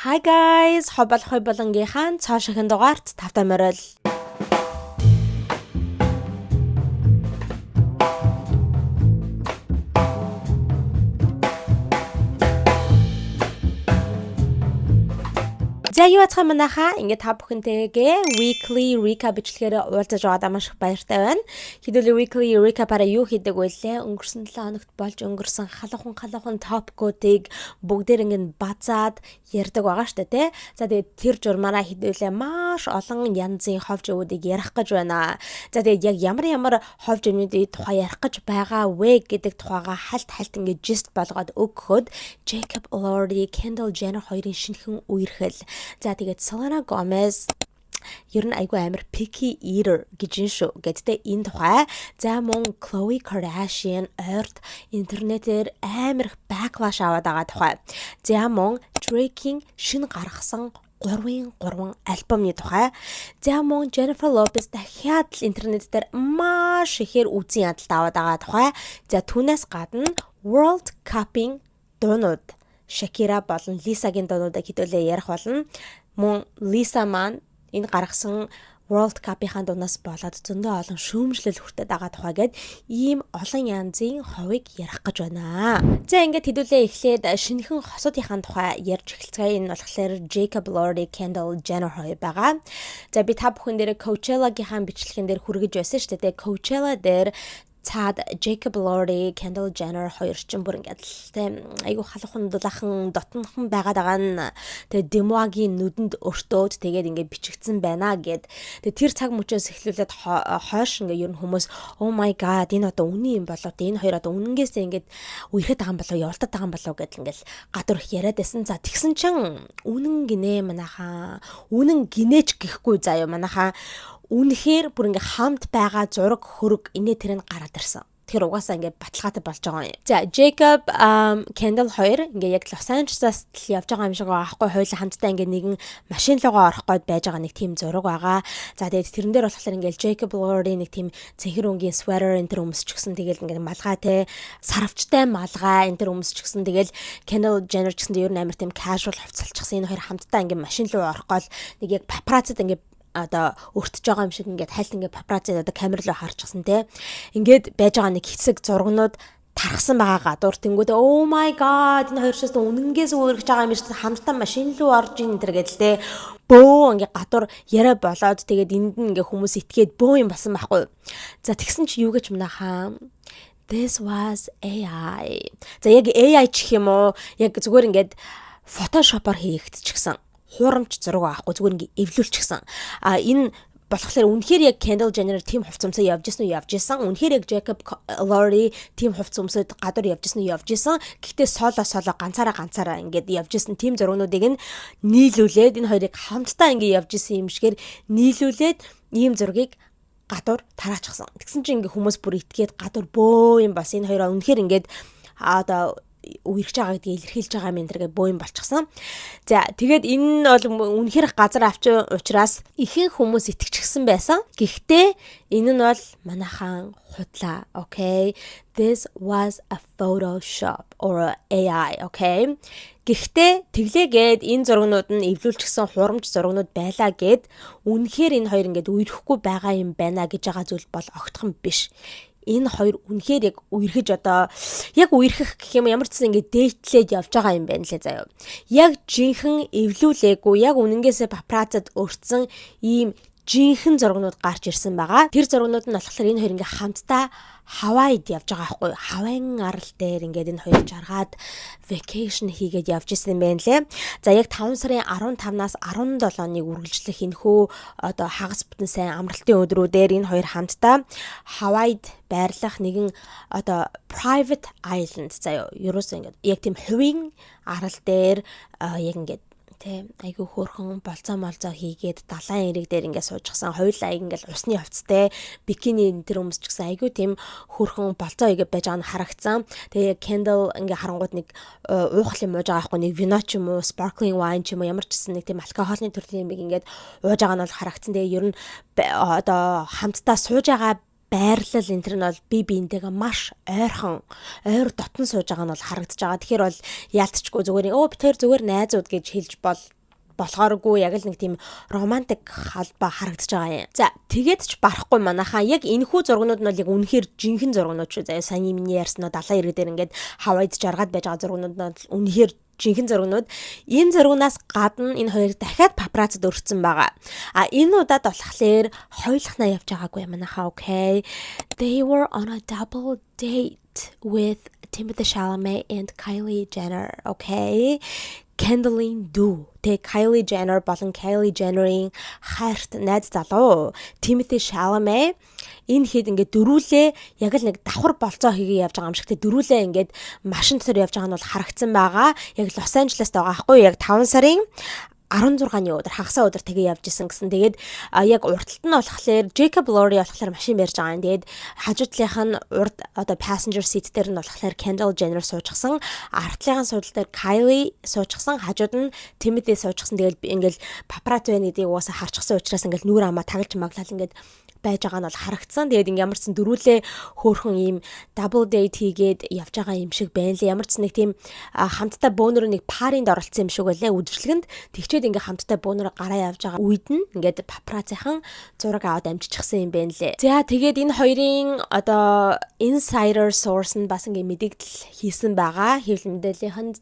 Hi guys, хобол хой болонгийнхаа цоо шахин дугаарт тавтай морил. За, юу ацхан манайхаа, ингээд та бүхэнтэйгээ weekly recap бичлэгээр уулзаж байгаадаа маш их баяртай байна. Хэдүүлээ weekly recap-аараа юу хийдэг вүлээ? Өнгөрсөн 7 хоногт болж өнгөрсөн халуухан халуухан topic-уудыг бүгдээр ингээд базаад ярьдаг байгаа штэ, тий. За, тэгээд тэр журмаараа хэдүүлээ маш олон янзын хов живүүдийг ярих гэж байна. За, тэгээд яг ямар ямар хов живнүүдийн тухай ярих гэж байгаа вэ гэдэг тухайга хальт хальт ингээд gist болгоод өгөхөд Jacob Elordi, Kendall Jenner хоёрын шинэхэн үерхэл. За, тэгээд Selena Gomez ер нь айгүй амар picky eater гэж ин шүү гэдтэй энэ тухай. За, мөн Khloe Kardashian ойрт интернетээр амар их backlash аваад байгаа тухай. За, мөн Drake-ийн шинэ гаргасан 3-ын 3 альбомны тухай. За, мөн Jennifer Lopez дахиад л интернет дээр маш ихээр үзэн ядалт аваад байгаа тухай. За, түүнээс гадна World Cup-ийн дуунууд, Shakira болон Lisa-гийн дуунуудыг хэдүүлээ ярих болно. Мөн Lisa маань энэ гаргасан World Cup-ийн дуунаас болоод зөндөө олон шүүмжлэл хүртээд байгаа тухай гээд ийм олон янзын ховыг ярих гэж байна. За, ингээд хэдүүлээ эхлээд шинэхэн хосуудынхаа тухай ярьж эхэлцгээе. Энэ болохоор Jacob Elordi, Kendall Jenner хоёр байгаа. За, би та бүхэн дээр Coachella-гийнхаа бичлэгэн дээр хүргэж байсан шүү дээ. Coachella дээр цаад Jacob Elordi, Kendall Jenner хоёр ч бүр ингээд л тийм айгу халуухан, дулаахан, дотнохон байгаад байгаа нь тэгээ Демуагийн нүдэнд өртөөд тэгээд ингээд бичигдсэн байна гэд. Тэгээд тэр цаг мөчөөс эхлүүлээд хойш ингээд ер нь хүмүүс "Oh my god, энэ одоо үнэн юм болоо, энэ хоёр одоо үнэнгээсээ ингээд үерхэд байгаа юм болоо, явуултаад байгаа юм болоо" гэдэл ингээд гадуур их яриад байсан. За, тэгсэн чинь үнэн гинэ манайхаа. Үнэн гинээч гэхгүй заяа, манайхаа, үнэхээр бүр ингээ хамт байгаа зураг хөрөг инээ тэр нь гараад ирсэн. Тэгэхээр угаасаа ингээ баталгаатай болж байгаа юм. За, Jacob, Kendall хоёр ингээ яг Лос Анжелесаас л явж байгаа юм шиг байгаа аахгүй, хоёулаа хамтдаа ингээ нэгэн машин руугаа орох гээд байж байгаа нэг тийм зураг байгаа. За, тэгээд тэрэн дээр болохоор ингээ Jacob Elordi нэг тийм цэнхэр өнгийн sweater энэ тэр өмсчихсэн. Тэгэл ингээ малгай те, сарвчтай малгай энэ тэр өмсчихсэн. Тэгэл Kendall Jenner ч гэсэн ер нь амар тийм casual хувцалчихсан. Энэ хоёр хамтдаа ингээ машин руу орох гол нэг яг папараццид ингээ одоо өртөж байгаа юм шиг ингээд хальт ингээд папарацци одоо камер руу харчихсан те. Ингээд байж байгаа нэг хэсэг зургнууд тархсан байгаа гадуур. Тэнгүүдээ "Oh my god, энэ хоёр шээс үнэнгээс өөргөж байгаа юм шиг, хамтдаа машин руу орж ин" энэ тэр гэдэл те, бөө ингээ гадуур яриа болоод, тэгээд энд нь ингээ хүмүүс итгээд бөө юм болсон байхгүй. За, тэгсэн чи юу гэж манайхаа, this was AI. За, яг AI ч гэх юм уу, яг зүгээр ингээд Photoshop-оор хийгдчихсэн хуурамч зураг аахгүй, зүгээр ингээ эвлүүлчихсэн. А энэ болохоор үнэхээр яг Kendall Jenner тийм хувцас өмсөө явж исэн үү? Явж исэн. Үнэхээр яг Jacob Elordi тийм хувцас өмсөд гадуур явж исэн үү? Явж исэн. Гэхдээ соло соло, ганцаараа ганцаараа ингээд явж исэн тийм зургнуудыг нь нийлүүлээд, энэ хоёрыг хамтдаа ингээд явж исэн юм шигээр нийлүүлээд ийм зургийг гадуур тараачихсан. Тэгсэн чинь ингээ хүмүүс бүр итгээд гадуур бөө юм бас энэ хоёроо үнэхээр ингээд одоо үерхэж байгаа гэдгийг илэрхийлж байгаа юм энэ тэргээ бөө юм болчихсон. За, тэгээд энэ нь бол үнэхээр газар авч учраас ихэнх хүмүүс итгэчихсэн байсан. Гэхдээ энэ нь бол манайхан худлаа. Okay. This was a Photoshop or a AI, okay? Гэхдээ тэглээгээд энэ зургнууд нь эвлүүлчихсэн хурамч зургнууд байлаа гэд үнэхээр энэ хоёр ингээд үерхэхгүй байгаа юм байна гэж байгаа зүйл бол огтхон биш. Энэ хоёр үнэхээр яг үерхэж, одоо яг үерхэх гэх юм, ямар ч гэсэн ингээд date-лээд явж байгаа юм байна лээ заяа. Яг жинхэнэ эвлүүлээгүй, яг үнэнгээсээ папараццид өртсөн ийм жинхэнэ зургнууд гарч ирсэн байгаа. Тэр зургнууд нь болохоор энэ хоёр ингээ хамтдаа Хавайд явж байгаа байхгүй. Хавайн арал дээр ингээд энэ хоёр жаргаад vacation хийгээд явж исэн юм байна лээ. За, яг 5 сарын 15-наас 17-ны үргэлжлэх энэхүү одоо хагас бүтэн сайн амралтын өдрүүдээр энэ хоёр хамтдаа Хавайд байрлах нэгэн одоо private island заяа. Ерөөсөө ингээд яг тийм хувийн арал дээр яг ингээд тэ айгүй хөөрхөн болцоо молцоо хийгээд далайн эрэг дээр ингээд суужчихсан. Хоёулаа ингээд усны хувцастай, бикини энэ тэр өмсчихсэн, айгүй тийм хөөрхөн болцоо хийгээд байж байгаа нь харагдсан. Тэгээ Kendall ингээд харангууд нэг уух юм ууж байгаа байхгүй, нэг вино ч юм уу, sparkling wine ч юм уу, ямар ч гэсэн нэг тийм алкоголны төрлийн юм ингээд ууж байгаа нь бол харагдсан. Тэгээ ер нь одоо хамтдаа сууж байгаа Байрлал энэ тэр нь бол би биентэйгээ маш ойрхон, ойр дотн сууж байгаа нь бол харагдаж байгаа. Тэгэхээр бол яалтчгүй зүгээр өө бид хоёр зүгээр найзууд гэж хэлж бол болохооргүй, яг л нэг тийм романтик холбоо харагдаж байгаа юм. За, тэгээд ч барахгүй манайхаа яг энэхүү зургнууд нь бол яг үнэхээр жинхэнэ зургнууд шүү. За, саяны миний ярьсан нь далайн ирэг дээр ингээд Хавайд жаргаад байж байгаа зургнууд нь бол үнэхээр жинхэнэ зургнууд. Энэ зургнаас гадна энэ хоёр дахиад папараццид өртсөн байгаа. А энэ удаад болохоор хоёулахнаа явж байгаагүй, манайхаа, okay. They were on a double date with Timothée Chalamet and Kylie Jenner, okay? Kendall-ийн дүү. Тэ, Kylie Jenner болон Kylie Jenner-ийн хайрт найз залуу Timothée Chalamet энэ хэд ингээд дөрүүлээ яг л нэг давхар болцоо хийгээ явж байгаа юм шиг, тэ, дөрүүлээ ингээд машин дотор явж байгаа нь бол харагдсан байгаа. Яг Лос Анжелест байгаа байхгүй юу? Яг 5 сарын 16-ны өдөр, хагасаа өдөр тэгээ явж исэн гэсэн. Тэгээд яг урталт нь болохоор Jacob Elordi болохоор машин барьж байгаа юм. Тэгээд хажуу талынх нь урд одоо passenger seat дээр нь болохоор Kendall Jenner суучсан. Ард талынхын суудал дээр Kylie суучсан. Хажууд нь Timothée суучсан. Тэгээд ингээл папарацци байна гэдгийг угаасаа харчихсан учраас ингээл нүүр амаа тагалж маглал ингээд байж байгаа нь бол харагдсан. Тэгээд ингээм ямар ч сан дөрүүлээ хөөхөн ийм double date хийгээд явж байгаа юм шиг байна лээ. Ямар ч нэг тийм хамтдаа бөөнөр нэг party-нд оролцсон юм шиг байлаа үдшилгэнд. Тэгчээд ингээ хамтдаа бөөнөр гараа явж байгаа үед нь ингээд папараццийн зураг аваад амжичихсан юм байна лээ. За, тэгээд энэ хоёрын одоо insider source нь бас ингээ мэдэгдэл хийсэн байгаа. Хэвлэл мэдээллийнхэнд.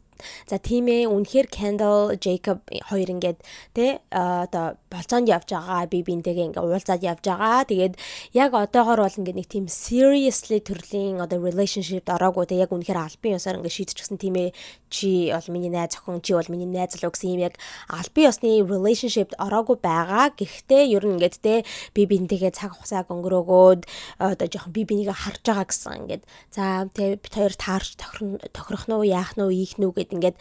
За, тийм ээ, үнэхээр Kendall, Jacob хоёр ингээд тэ одоо болцоонд явж байгаа, би бинтэйгээ ингээд уулзаад явж байгаа. Тэгээд яг одоогор бол ингээд нэг тийм seriously төрлийн одоо relationship ороогүй, тэ, яг үнэхээр албан ёсоор ингээд шийдчихсэн, тийм ээ, чи бол миний найз охин, чи бол миний найз залуу гэсэн юм яг албан ёсны relationship ороогүй байгаа. Гэхдээ ер нь ингээд тэ би бинтэйгээ цаг хугацааг өнгөрөөгөөд одоо жоохон би бинийг харж байгаа гэсэн, ингээд за тэ бид хоёр таарч тохирох нь уу, яах нь уу, ийх нь үү гэд ингээд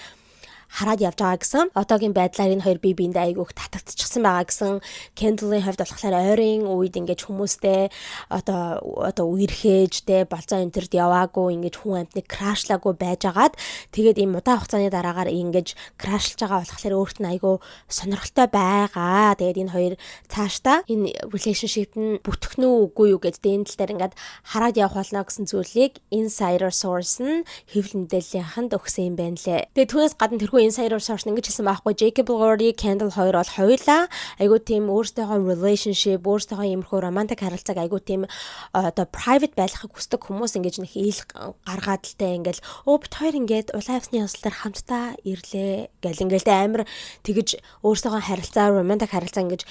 хараад явж байгаа гэсэн. Одоогийн байдлаар энэ хоёр бие биендээ айгүйх татагдчихсан байгаа гэсэн. Kendall-ийн хувьд болохоор ойрын үед ингэж хүмүүстэй одоо үерхээж те болцоо энэ тэрд яваагүй, ингэж хүн амьтныг crush-лаагүй байжгаад, тэгээд ийм удаан хугацааны дараагаар ингэж crush-лж байгаа болохоор өөрт нь айгүй сонирхолтой байгаа. Тэгээд энэ хоёр цаашдаа энэ relationship нь бүтэх нь үгүй юу гэдээ энэ тал дээр ингээд хараад явах болно гэсэн зүйлийг insider source нь хэвлэл мэдээллийнхэнд өгсөн юм байна лээ. Тэгээд түүнээс гадна тэрхүү insider source ингэж хэлсэн байхгүй: Jacob Elordi, Kendall хоёр бол хоёулаа айгүй тийм өөрсдийнхөө relationship, өөрсдийнхөө иймэрхүү романтик харилцааг айгүй тийм одоо private байлгахыг хүсдэг хүмүүс. Ингэж нэг ил гаргаад л те ингээл өө бид хоёр ингээд улаан хивсний ёслолоор хамтдаа ирлээ гэл ингээл те амар тэгэж өөрсдийнхөө харилцаа, романтик харилцаа ингэж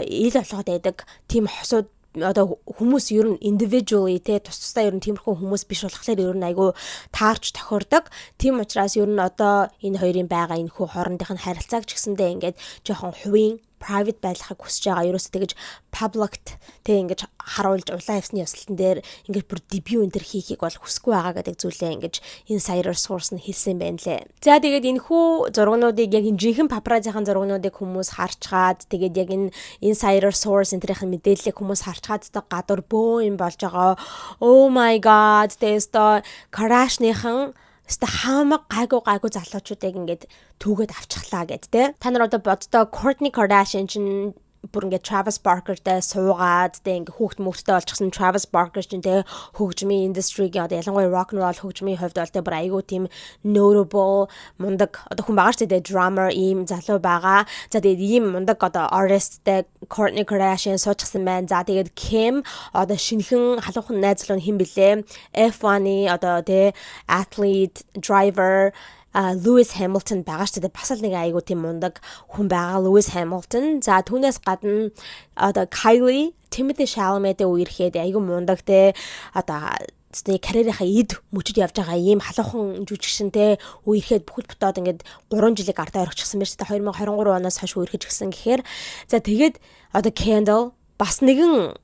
ил болгоод байдаг тийм хосууд одоо хүмүүс ер нь individually те тус тусдаа ер нь тиймэрхүү хүмүүс биш болохоор ер нь айгүй таарч тохирдог. Тийм учраас ер нь одоо энэ хоёрын байгаа энэ хүү хоорондынх нь харилцааг ч гэсэндээ ингээд жоохон хувийн private байлгахыг хүсэж байгаа. Ерөөсөө тэгэж public тэг ингэж харуулж, улаан хивсний ёслолтон дээр ингэж бүр дебют энэ төр хийхийг бол хүсэхгүй байгаа гэдэг зүйлээ ингэж insider source нь хэлсэн байна лээ. За, тэгээд энэ хүү зургнуудыг, яг энэ жинхэнэ папараццийн зургнуудыг хүмүүс харчгаад, тэгээд яг энэ insider source энэ тэрийн мэдээллийг хүмүүс харчгаад одоо гадуур бөө юм болж байгаа. Oh my God, тэгээд Kardashian-ийн өстө хамаг гайгүй гайгүй залуучуудыг ингээд түүгээд авчихлаа гэд те. Та нар одоо боддоо, Kourtney Kardashian чинь бүр ингээд Travis Barker-тай суугаад тэ ингээд хүүхд мөхтэй олчихсон. Travis Barker чинь тэ хөгжмийн industry-гийн одоо ялангуяа rock and roll хөгжмийн хувьд бол тэ бүр айгүй тийм notable мундаг одоо хүн байгаа ч тэ, drummer ийм залуу байгаа. За, тэгээд ийм мундаг одоо artist-тэй Kourtney Kardashian суучихсан байна. За, тэгээд Kim одоо шинэхэн халуухан найз залуу нь хэн блэ? F1-ы одоо тэ athlete, driver Lewis Hamilton байгаа шүү дээ. Бас л нэг айгуу тийм мундаг хүн байгаа Lewis Hamilton. За, түүнээс гадна одоо Kylie Timothée Chalamet-тэй үерхэд айгуу мундаг те одоо тэсний карьерийнхаа эд мөчөд явж байгаа ийм халуухан жүжигчин те үерхэд бүхэл бүтээд ингээд 3 жилиг ардаа орчихсон байна шүү дээ. 2023 оноос хойш үерхэж гисэн гэхээр, за, тэгээд одоо Kendall бас нэгэн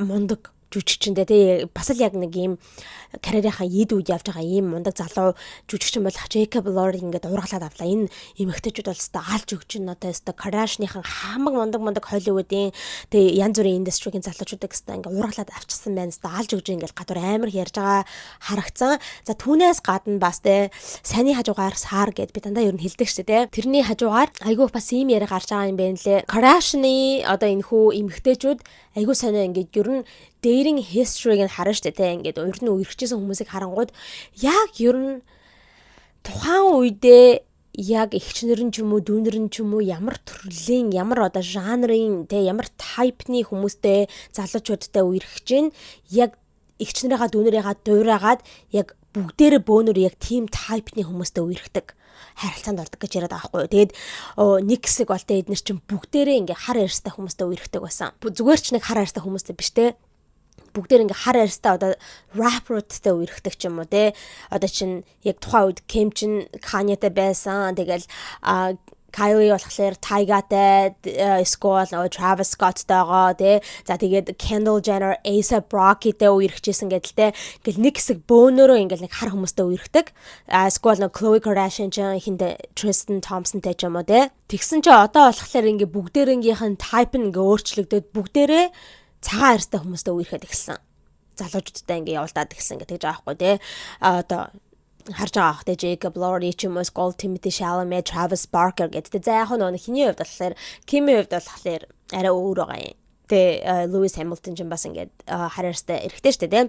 мундаг жүжигчэндээ тий бас л яг нэг ийм карьерийнхаа эд үед явж байгаа ийм мундаг залуу жүжигчин болох Jacob Elordi ингээд уургалаад авлаа. Энэ эмэгтэйчүүд бол өстой алж өгч нь одоо өстой Kardashian-ийн хамаг мундаг мундаг Hollywood-ийн тий янз бүрийн industry-гийн залуучуудыг өстой ингээд уургалаад авчихсан байна. Өстой алж өгч ингээд гадуур амар ярьж байгаа харагцсан. За, түүнээс гадна бас тий сайны хажуугаар сар гэд би дандаа ер нь хэлдэг шүү дээ. Тэрний хажуугаар айгүй бас ийм яриа гарч байгаа юм байна лээ. Kardashian-ы одоо энэ хүү эмэгтэйчүүд Айгуу сонио ингээд ер нь dating history-г нь харна штэ, те, ингээд урд нь үерхчихсэн хүмүүсийг харангууд яг ер нь тухайн үедээ яг эгчнэр нь ч юм уу, дүүнер нь ч юм уу, ямар төрлийн, ямар одоо жанрын те, ямар type-ны хүмүүстэй, залуучуудтай үерхэж гин, яг эгчнэрийнхаа, дүүнэрийнхаа дуурайгаад яг бүгдээрээ бөөнөр яг тийм type-ны хүмүүстэй үерхдэг, харилцаанд ордог гэж яриад байгаа байхгүй юу. Тэгээд нэг хэсэг бол тэ эднэр чинь бүгдээрээ ингээ хар арьстай хүмүүстэй үерхдэг байсан. Зүгээр ч нэг хар арьстай хүмүүстэй биш те, бүгдээр ингээ хар арьстай одоо rapper-уудтай үерхдэг ч юм уу те. Одоо чин яг тухайн үед Kim чин Kanye-тай байсан. Тэгэл Kylie болохоор Tyga-тай, эсвэл нөгөө Travis Scott-тойгоо тий. За, тэгээд Kendall Jenner A$AP Rocky-тэй үерхчихсэн гэдэл те. Ингээл нэг хэсэг бөөнөрөө ингээл нэг хар хүмүүстэй үерхдэг. А эсвэл нөгөө Khloe Kardashian ч хинтээ, Tristan Thompson-тэй ч юм уу те. Тэгсэн чи одоо болохоор ингээ бүгдээрнгийнх нь type нь ингээ өөрчлөгдөд бүгдээрээ цагаан арьстай хүмүүстэй үерхэд эхэлсэн. Залуучуудтай ингээ явуулдаад эхэлсэн гэдэг жаахгүй байхгүй те. А одоо харж байгаа ах те, Jacob Elordi ч юм уу, эсвэл Timothée Chalamet, Travis Barker гэдэг. За, яг нөгөө хиний хувьд болохоор, Kim-ийн хувьд болохоор арай өөр байгаа юм. Тэгээ Lewis Hamilton ч бас ингээд хар арьстай эрэгтэй шүү дээ, тийм.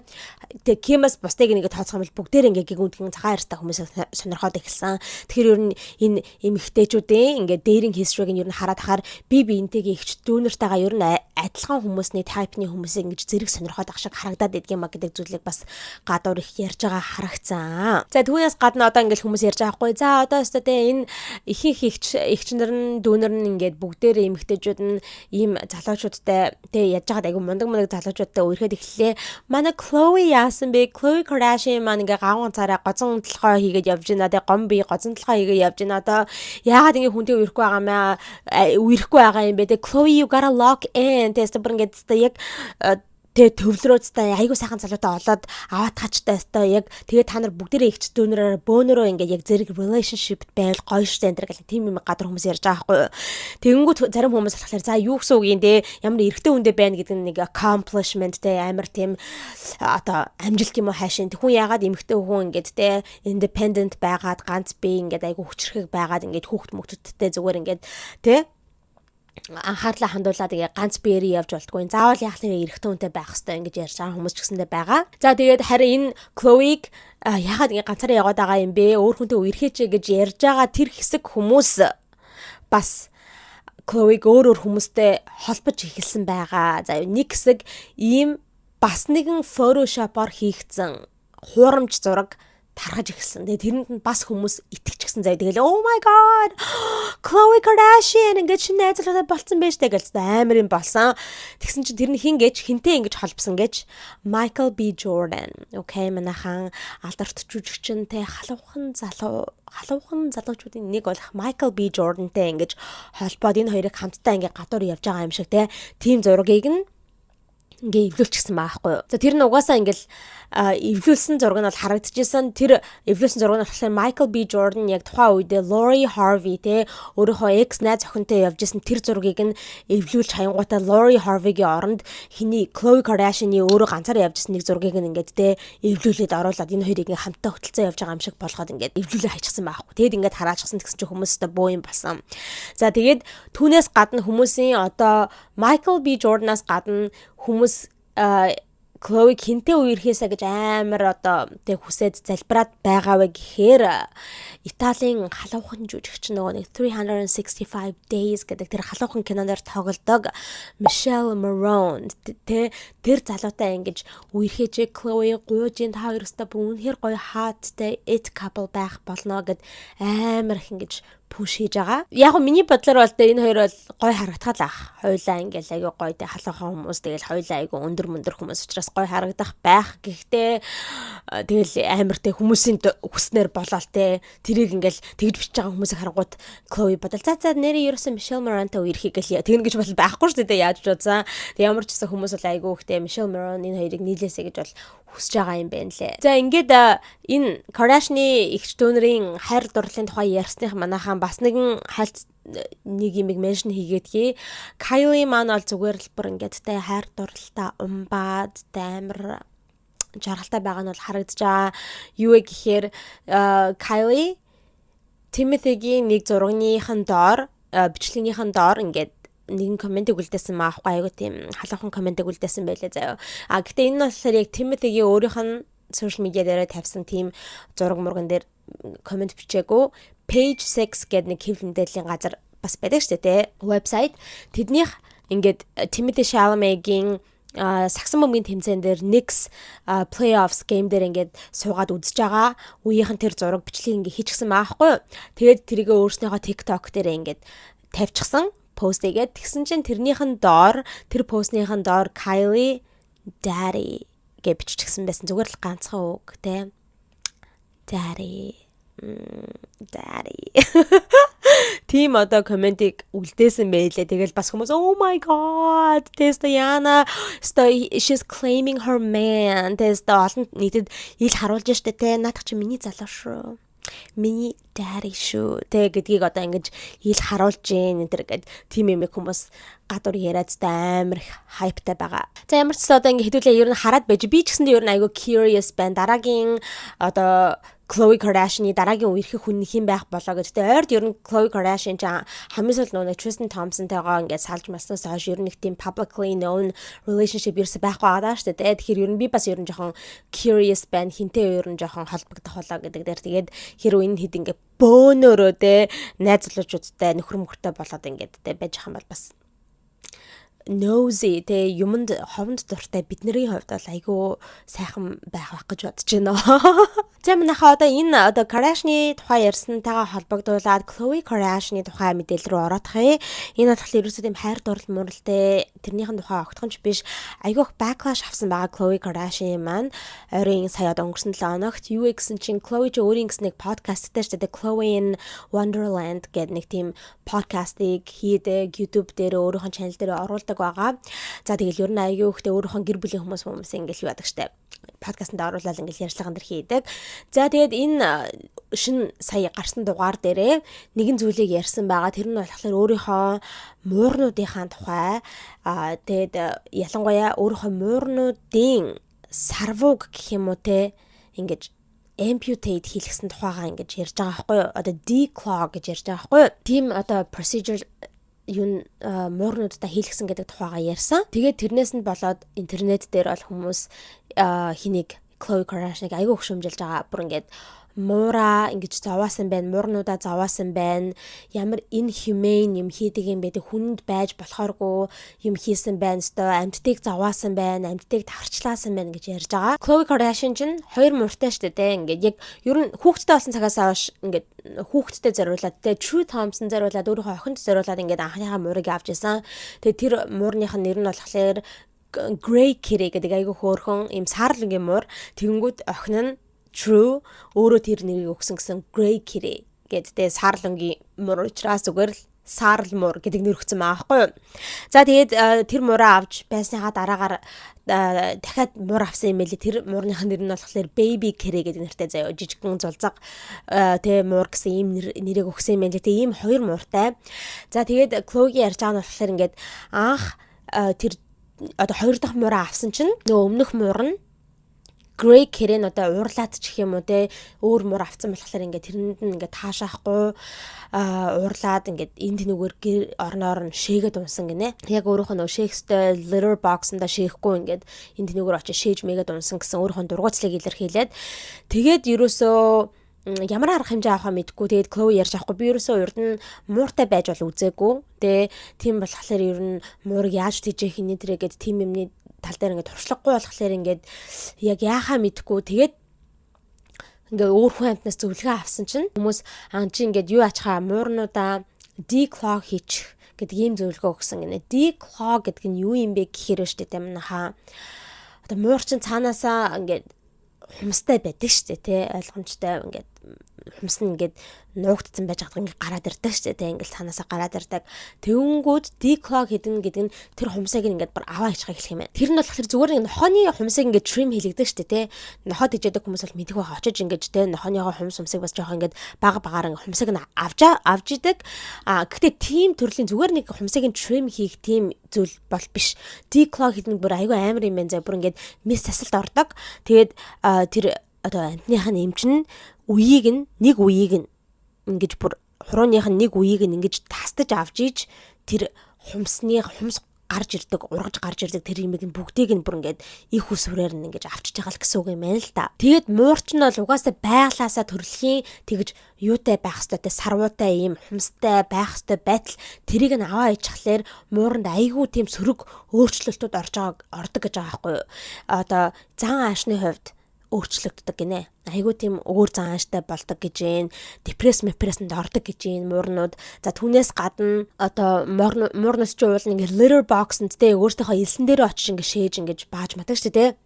Тэгээ Kim-аас бусдыг ингээд тооцох юм бол бүгдээр ингээд гүнтгэн цагаан арьстай хүмүүс сонирхоод эхэлсэн. Тэгэхээр ер нь энэ эмэгтэйчүүдийн ингээд dating history-г нь ер нь хараад хахаар би биентэйгээ, эгч дүүнэртэйгээ ер нь адилхан хүмүүсний type-ны хүмүүсийг ингэж зэрэг сонирхоод ах шиг харагдаад идэх юм а гэдэг зүйлийг бас гадуур их ярьж байгаа харагцсан. За, түүнээс гадна одоо ингээд хүмүүс ярьж байгаа хгүй. За, одоо өстө те, энэ ихэнх эгч эгчнэр нь, дүүнэр нь ингээд бүгдээрээ эмэгтэйчүүд нь ийм залуучуудтай тэ яаж байгаад айгу мундаг мундаг залуучуудтай үерхэд эхэллээ. Манай Khloe яасан бэ? Khloe Kardashian маань ингээ гавган царай, гозон толгой хийгээд явж байна. Тэ гом бие, гозон толгой хийгээд явж байна. Одоо яагаад ингээ хүнтэй үерхгүй байгаа юм аа? Үерхгүй байгаа юм бэ? Тэ Khloe, you gotta lock in. Тэст бүр ингээд яг тэгээ төвлөрөөд та айгуу сайхан залуутай олоод аваад тачтай өстой яг тэгээ та нар бүгдээрээ эгч дүүнэрээр бөөнөрөө ингээд яг зэрэг relationship байвал гоё штэ энэ гэл тийм юм гадар хүмүүс ярьж байгаа байхгүй юу. Тэгэнгүүт зарим хүмүүс болохоор за, юу гэсэн үг юм те, ямар эрэгтэй хүндээ байна гэдэг нь нэг accomplishment те, амар тийм одоо амжилт юм уу хайшин. Хүн яагаад эмэгтэй хүн ингээд те independent байгаад, ганц бие ингээд айгуу хүчрхэг байгаад, ингээд хүүхд мөхдөдтэй зүгээр ингээд те анхаарлаа хандуулаад ингээ ганц биеэрээ явж болтгүй. Заавал яах нэрээ эрэгтэй хүнтэй байх хэвээр ингэж ярьж байгаа хүмүүс ч гэсэндээ байгаа. За, тэгээд харин энэ Khloe-г яхаад ингээ ганцаараа яваад байгаа юм бэ? Өөр хүнтэй үерхээч гэж ярьж байгаа тэр хэсэг хүмүүс бас Khloe-г өөр өөр хүмүүстэй холбож эхэлсэн байгаа. За, нэг хэсэг ийм бас нэгэн Photoshop-оор хийгдсэн хуурамч зураг тархаж эхэлсэн. Тэгээ тэрэнд нь бас хүмүүс итгэчихсэн заяа. Тэгэл "Oh my God, Khloe Kardashian ингээд шинэ найзлуудаа болцсон байж тээ" гэж амар юм болсон. Тэгсэн чинь тэр нь хин гэж, хинтээ ингэж холбосон гэж, Michael B Jordan. Okay, манайхан алдарт жүжигчэнтэй халуухан залуу, халуухан залуучуудын нэг болох Michael B Jordan-тай ингэж холбоод энэ хоёрыг хамтдаа ингээ гадуур явж байгаа юм шиг те. Тийм зургийг нь ингээ эвлүүлчихсэн байхгүй юу. За, тэр нь угаасаа ингээл эвлүүлсэн зураг нь бол харагдчихсан. Тэр эвлүүлсэн зураг нь болохоор Michael B Jordan яг тухайн үедээ Lori Harvey те, өөрийнхөө ex найз охинтой явж исэн тэр зургийг нь эвлүүлж хаянгуутаа Lori Harvey-гийн оронд хиний, Khloe Kardashian-ы өөрөө ганцаараа явж исэн нэг зургийг нь ингээд те эвлүүлээд оруулаад энэ хоёрыг хамтдаа хөтөлцөө явж байгаа юм шиг болгоод ингээд эвлүүлээ хайчихсан байхгүй. Тэгэд ингээд хараачсан, тэгсэн чинь хүмүүс өстө бөө юм болсон. За, тэгээд түүнээс гадна хүмүүсийн одоо Michael B Jordan-аас гадна хүмүүс Khloe хинтээ үерхээсэ гэж амар одоо тэг хүсээд залбираад байгаа вэ гэхээр Италийн халуухан жүжигч, нөгөө нэг 365 Days гэдэг тэр халуухан киноноор тоглодог Michele Morrone тэ, тэр залуутай ингэж үерхээч, Khloe гуйжин, та хоёр өстө бүр үнэхээр гоё hot тэй it couple байх болно гэд амар их ингэж push хийж байгаа. Яг нь миний бодлоор бол тэ энэ хоёр бол гоё харагдах л ах. Хоёулаа ингээл айгүй гоё тэ халуухан хүмүүс, тэгэл хоёулаа айгүй өндөр мөндөр хүмүүс учраас гоё харагдах байх. Гэхдээ тэгэл амар тэ хүмүүсийн хүснээр болоол тэ тэрийг ингээл тэгж бичиж байгаа хүмүүсийг харангуут Khloe бодол за за, нэрээ ерөөсөн Michele Morrone-тай үерхийг гэл тэгнэ гэж бол байхгүй шүү дээ, яаж ч бодсон. Тэг ямар ч гэсэн хүмүүс бол айгүй ихтэй Michele Morrone энэ хоёрыг нийлээсэй гэж бол хүсэж байгаа юм байна лээ. За, ингээд энэ Kardashian-ы эгч дүүнэрийн хайр дурлалын тухай ярьсных манайхан бас нэгэн хальт нэг юмыг mention хийгээдгий. Kylie маань бол зүгээр л бүр ингээд те хайр дурлалтаа умбаад амар жаргалтай байгаа нь бол харагдаж байгаа. Юу вэ гэхээр Kylie Timothy-гийн нэг зурагныхан доор, бичлэгнийхэн доор ингээд нэгэн comment-ийг үлдээсэн маахгүй, айгу тийм халуухан comment-ийг үлдээсэн байлээ заяа. А гэхдээ энэ нь болохоор яг Тимотигийн өөрийнх нь social media дээр тавьсан тийм зураг мурган дээр comment бичээгүй. Page 6 гэдэг нэг хэвлэл мэдээллийн газар бас байдаг шүү дээ, те. Вебсайт. Тэднийх ингээд Тимоти Шаламегийн сагсан бөмбөгийн тэмцээн дээр, Knicks playoffs game дээр ингээд суугаад үзэж байгаа үеийнхэн тэр зураг бичлэгийг ингээд хийчихсэн байхгүй юу. Тэгээд тэрийгээ өөрснийхөө TikTok дээр ингээд тавьчихсан, пост хийгээд. Тэгсэн чинь тэрнийхэн доор, тэр постныхын доор "Kylie daddy" гэж биччихсэн байсан. Зүгээр л ганцхан үг, те. Daddy, daddy. Тийм одоо comment-ийг үлдээсэн байлээ. Тэгэл бас хүмүүс "Oh my God, тест Яна сто she's claiming her man." Тест олон нийтэд ил харуулж штэ, те. "Наадах чи миний залуу шүү. Миний daddy шүү" тэ гэдгийг одоо ингэж ил харуулж гин энэ төр гэд тийм юм хүмүүс гадуур яриад та амар их hype-тай байгаа. За, ямар ч ч одоо ингэ хэдүүлээ ер нь хараад байж, би ч гэсэндээ ер нь айгүй curious байна. Дараагийн одоо Khloe Kardashian-ы дараагийн үерхэх хүн хэн байх болоо гэж. Тэгээ ойрд ер нь Khloe Kardashian ч хамгийн сүүлд нөгөө Tristan Thompson-тайгоо ингээд салж маснаас хойш ер нь нэг тийм publicly known relationship ерөөсөй байхгүй байгаа шүү дээ. Тэгэхээр ер нь би бас ер нь жоохон curious байна. Хинтээ ер нь жоохон холбогдох болоо гэдэг дээр. Тэгээд хэрвээ энэ хэд ингээд бөөнөрөө те найз залуучуудтай нөхөр мөхөртэй болоод ингээд те байж байгаа юм бол бас nosy те, юмд ховонд дуртай бидний хувьд бол айгүй сайхан байх байх гэж бодож байна. За, манайхаа одоо энэ одоо Kardashian-ы тухай ярьсантайгаа холбогдуулаад Khloe Kardashian-ы тухай мэдээлэл рүү ороодох юм. Энэ болохоор ерөөсөө тийм хайр дурлал муралтэй тэрнийхэн тухай огтхонч биш, айгүй их backlash авсан байгаа Khloe Kardashian маань ойрын сая одоо өнгөрсөн 7 хоногт. Юу гэсэн чинь Khloe ч өөрийн гэсэн нэг подкасттай шүү дээ. Khloe in Wonderland гэдэг нэг тийм подкастыг хийдэг, YouTube дээр өөрийнхөө channel дээр оруулдаг байгаа. За, тэгэл ер нь айгүй ихтэй өөрийнхөө гэр бүлийн хүмүүс хүмүүс ингээл юу яадаг штэ, подкастэнд оруулаад ингээл ярьцлаган дэр хийдэг. За, тэгээд энэ шинэ сая гарсан дугаар дээрээ нэгэн зүйлийг ярьсан байгаа. Тэр нь болохоор өөрийнхөө муурнуудынхаа тухай. Тэгээд ялангуяа өөрийнхөө муурнуудын сарвууг гэх юм уу те, ингэж amputate хийлгэсэн тухайгаа ингэж ярьж байгаа байхгүй юу? Одоо declaw гэж ярьж байгаа байхгүй юу? Тийм одоо procedure юун муурнуудаа хийлгэсэн гэдэг тухайгаа ярьсан. Тэгээд тэрнээс нь болоод интернет дээр бол хүмүүс хэнийг, Khloe Kardashian-ыг айгүй хөшөмжилж байгаа. Бүр ингээд муура ингэж зовоосон байна, муурнуудаа зовоосон байна. Ямар inhumane юм хийдэг юм бэ? Хүнд байж болохооргүй юм хийсэн байна. Өстой амьтдыг зовоосон байна, амьтдыг тарчлаасан байна гэж ярьж байгаа. Khloe Kardashian чинь хоёр мууртай штэ, тэ. Ингээд яг ер нь хүүхэдтэй болсон цагаас хойш ингээд хүүхэдтэй зориулаад тэ, True Thompson зориулаад, өөрийнхөө охинд зориулаад ингээд анхныхаа муурыг авч исэн. Тэгээ тэр муурных нь нэр нь болохоор Grey Kitty гэдэг айгүй хөөрхөн ийм саарл өнгийн муур. Тэгэнгүүт охин нь True өөрөө тэр нэрийг өгсөн гэсэн, Grey Kitty гэдэг тэ, саарл өнгийн муур учраас зүгээр л саарл муур гэдэг нэр өгсөн байгаа байхгүй юу. За, тэгээд тэр муураа авч байсныхаа дараагаар дахиад муур авсан юм байлээ. Тэр муурных нэр нь болохоор Baby Kitty гэдэг нэртэй заяа. Жижигхэн зулзаг тэ муур гэсэн ийм нэрийг өгсөн юм байлээ. Тэгээ ийм хоёр мууртай. За, тэгээд Khloe-гийн ярьж байгаа нь болохоор ингээд анх тэр одоо хоёр дахь муураа авсан чинь нөгөө өмнөх муур нь, Grey Kitty нь одоо уурлаад ч гэх юм уу те, өөр муур авцсан болохоор ингээд тэрэнд нь ингээд таашаахгүй уурлаад ингээд энд тэнүүгээр гэр орноор нь шээгээд унсан гинэ. Яг өөрөөх нь нөгөө шээх ёстой litter box-ында шээхгүй, ингээд энд тэнүүгээр очиж шээж мэгээд унсан гэсэн өөрийнх нь дургуутслыг илэрхийлээд, тэгээд ерөөсөө ямар арга хэмжээ авахаа мэдэхгүй. Тэгээд Khloe ярьж авахгүй, би ерөөсөө урд нь мууртай байж бол үзээгүй. Тэгээ тийм болохоор ер нь муурыг яаж тэжээх нь тэрэ гэд тийм юмны тал дээр ингээд туршлагагүй болохоор ингээд яг яахаа мэдэхгүй. Тэгээд ингээ өөр хүн амьтнаас зөвлөгөө авсан чинь хүмүүс аа чи ингээд юу ачхаа, муурнуудаа declaw хийчих гэдэг ийм зөвлөгөө өгсөн гинэ. Declaw гэдэг нь юу юм бэ гэхээр шүү дээ, манайхаа одоо муур чин цаанаасаа ингээд хумстай байдаг шүү дээ, тий, ойлгомжтой. Ингээд хумс нь ингээд нуугдсан байж байгаа, ингээд гараад ирдэг шүү дээ, тий, ингээд цаанаасаа гараад ирдэг. Тэгэнгүүт declaw хийдэн гэдэг нь тэр хумсыг ингээд бүр аваа хийчих хэлэх юм байна. Тэр нь болохоор зүгээр нэг нохооны хумсыг ингээд trim хийлэгдэг шүү дээ, тий. Нохоо тэжээдэг хүмүүс бол мэдэх байх, очиж ингээд тий нохооныхоо хумс хумсыг бас жоохон ингээд бага багаар ингээд хумсыг нь авч авж идэг. А гэхдээ тийм төрлийн зүгээр нэг хумсыг нь trim хийх тийм зүйл бол биш. Declaw хийдэг нь бүр айгүй амар юм байна заа. Бүр ингээд мэс засалт ордог. Тэгээд тэр одоо амьтных нь эмч нь үеийг нь, нэг үеийг нь ингэж бүр хурууных нь нэг үеийг нь ингэж тастаж авч иж тэр Хумсны хумс гарч ирдэг, ургаж гарч ирдэг тэр юмыг нь бүгдийг нь бүр ингээд их усврээр нь ингэж авчиж байгаа л гэсэн үг юм байна л та. Тэгээд муурч нь бол угаасаа байглаасаа төрөлхийн тэгж юутай байх хэвээр те, сарвуутай, ийм хумстай байх хэвээр байтал тэрийг нь аваа ичхлээр мууранд айгүй тийм сөрөг өөрчлөлтүүд орж байгаа, ордог гэж байгаа байхгүй юу. Одоо зан аашны хувьд өөрчлөгддөг гинэ. Айгүй тийм өөр зан ааштай болдог гэж гин, депресс мэпрессэнд ордог гэж гин муурнууд. За, түүнээс гадна одоо муурнаас чи уул ингээ litter box-нд те, өөртөөхөө элсэн дээр очиж ингээ шээж, ингэж бааж мадаг шүү дээ.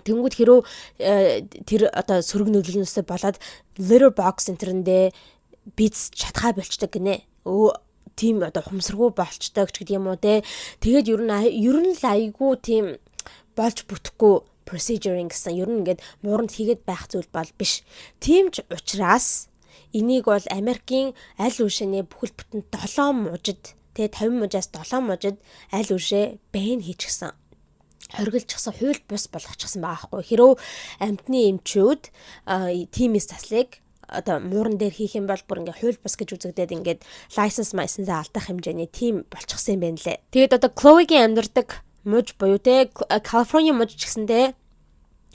Тэнгүүд хэрүү тэр одоо сөрөг нөлөөлнөөсөө болоод litter box энтэрэндээ биз чадхаа болчдөг гинэ. Тийм одоо хумсргүй болчдөг ч гэдэг юм уу те. Тэгээд ер нь л айгүй тийм болж бүтэхгүй procedure гэсэн, ер нь ингээд мууранд хийгээд байх зүйл бол биш. Тийм ч учраас энийг бол Америкийн аль үшээний бүхэл бүтэн 7 мужид тэгээ 50 мужаас 7 мужид аль үшээ ban хийчихсэн, хоригдчихсан, хууль бус болгочихсон байгаа хгүй. Хэрвээ амьтны эмчүүд тийм эс заслыг одоо мууран дээр хийх юм бол бүр ингээ хууль бус гэж үзэгдээд, ингээд license майсенсаа алдах хэмжээний тийм болчихсон юм байна лээ. Тэгээд одоо Chloe-гийн амьдардаг муж буюу те, Калифорни муж ч гэсэндээ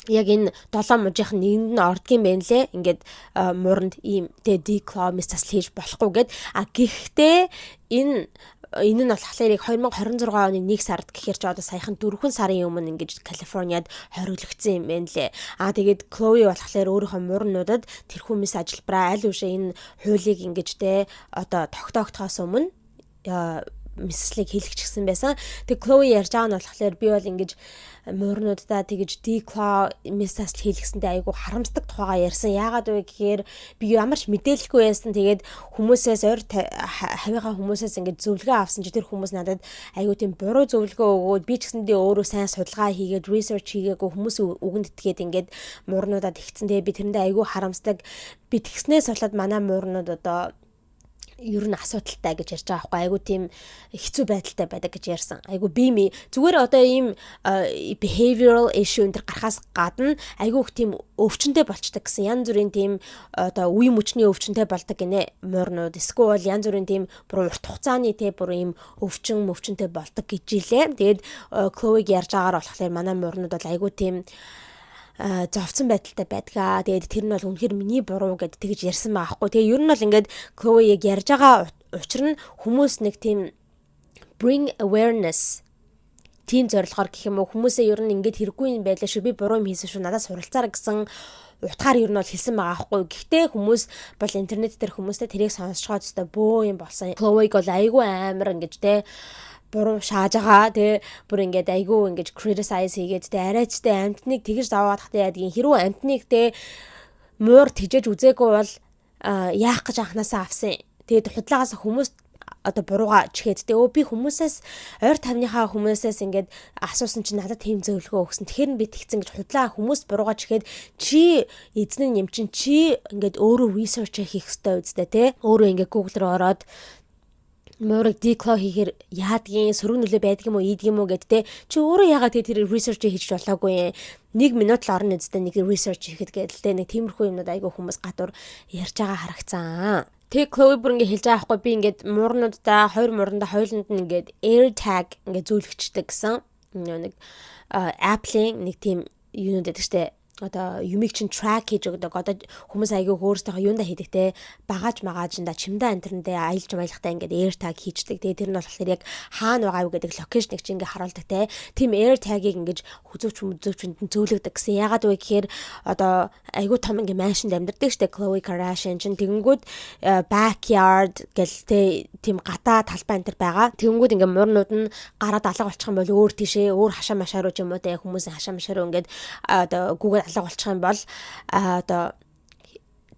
яг энэ долоон мужийнх нь нэгэнд нь ордгийн байна лээ. Ингээд мууранд ийм тэ declaw, мэс засал хийж болохгүй гэд. А гэхдээ энэ нь болохоор яг 2026 оны 1 сард гэхээр ч одоо саяхан 4 сарын өмнө ингэж Калифорниад хориглогдсон юм байна лээ. А тэгээд Chloe болохоор өөрийнхөө муурнуудад тэрхүү мэс ажилбараа аль үшээ энэ хуулийг ингэж те, одоо тогтоогдохоос өмнө мэс заслыг хийлгэчихсэн байсан. Тэг Chloe ярьж байгаа нь болохоор би бол ингэж муурнуудаа тэгэж declaw, мэс засал хийлгэсэндээ айгүй харамсдаг тухайгаа ярьсан. Яагаад вэ гэхээр би ямар ч мэдээлэлгүй байсан. Тэгээд хүмүүсээс, ойр хавийнхаа хүмүүсээс ингэж зөвлөгөө авсан чи тэр хүмүүс надад айгүй тийм буруу зөвлөгөө өгөөд, би ч гэсэндээ өөрөө сайн судалгаа хийгээд, research хийгээгүй, хүмүүсийн үгэнд итгээд ингээд муурнуудад тэгсэн. Тэгээд би тэрэндээ айгүй харамсдаг. Би тэгснээс болоод манай муурнууд одоо ер нь асуудалтай гэж ярьж байгаа байхгүй, айгу тийм хэцүү байдалтай байдаг гэж ярьсан. Айгу би ми зүгээр одоо ийм behavioral issue энэ гарахаас гадна айгу их тийм өвчнөд болчдөг гэсэн. Янз бүрийн тийм одоо үе мөчний өвчнөд болдог гинэ муурнууд. Эсвэл янз бүрийн тийм бүр урт хугацааны те, бүр ийм өвчин мөвчнөд болдог гэж илээ. Тэгээд Chloe-г ярьж байгаагаар болохоор манай муурнууд бол айгу тийм зовцсон байдалтай байдгаа. Тэгээд тэр нь бол үнэхээр миний буруу гэд тэгж ярьсан байгаа хгүй. Тэгээ ер нь бол ингээд Chloe яг ярьж байгаа учир нь хүмүүс нэг тийм bring awareness, тийм зорилгоор гэх юм уу, хүмүүсээ ер нь ингээд хэрэггүй юм байлаа шүү, би буруу юм хийсэн шүү, надаас суралцаарай гэсэн утгаар ер нь бол хэлсэн байгаа байхгүй. Гэхдээ хүмүүс бол интернет дээр хүмүүстэй тэрийг сонсчоод өстой бөө юм болсон. Chloe-г бол айгүй амар ингэж те, буруу шааж байгаа тий, бүр ингээд айгүй ингэж criticize хийгээд тий, арайчтай амьтныг тэгж зовоод хахтай яадгийн, хэрвээ амьтныг тий, муур тэжээж үзээгүй бол яах гэж анханасаа авсан. Тэгээд худлаагаас хүмүүс одоо бурууга чихээд те, өө би хүмүүсээс, ойр тавныхаа хүмүүсээс ингээд асуусан чинь надад тийм зөвлөгөө өгсөн. Тэгэхээр нь би тэгсэн гэж худлаа хүмүүс бурууга чихээд, чи эзэн нь юм чинь, чи ингээд өөрөө research хийх ёстой үстэй те. Өөрөө ингээд Google руу ороод муурыг declaw хийхээр яадгийн, сөрөг нөлөө байдаг юм уу, ийдэг юм уу гэд те, чи өөрөө яагаад тэр research хийж болоогүй юм, нэг минут л орно үстэй нэг research хийхэд гэдэл те. Нэг тиймэрхүү юмнууд айгүй хүмүүс гадуур ярьж байгаа харагцсан. Тэг Chloe бүр ингээ хэлж байгаа хгүй, би ингээд муурнуудаа, хоёр муурандаа, хоёуланд нь ингээд AirTag ингээ зөөлөгчдөг гэсэн. Нэг Apple-ийн нэг тийм юунууд байдаг штэ, одоо юмыг чинь track хийж өгдөг. Одоо хүмүүс айгүй өөрсдийнхөө юунда хийдэг те, багаж магаажинда, чимдаа энтерэндээ аялж маялахтаа ингээд AirTag хийждэг. Тэгээ тэр нь болохоор яг хаана байгаа юу гэдэг location ыг чинь ингээд харуулдаг те. Тийм AirTag-ыг ингээд хүзүүч мүзүүчэнд нь зөөлөгдөг гэсэн. Яагаад вэ гэхээр одоо айгүй том ингээд mansion д амьдардаг штэ Khloe Kardashian чинь. Тэгэнгүүт backyard гэл те, тийм гадаа талбай энэ төр байгаа. Тэгэнгүүт ингээд муурнууд нь гараад алга болчих юм бол өөр тийшээ, өөр хашаа машаа руу ч юм уу те, хүмүүсийн хашаа машаа руу ингээд одоо гүгээд алга болчих юм бол одоо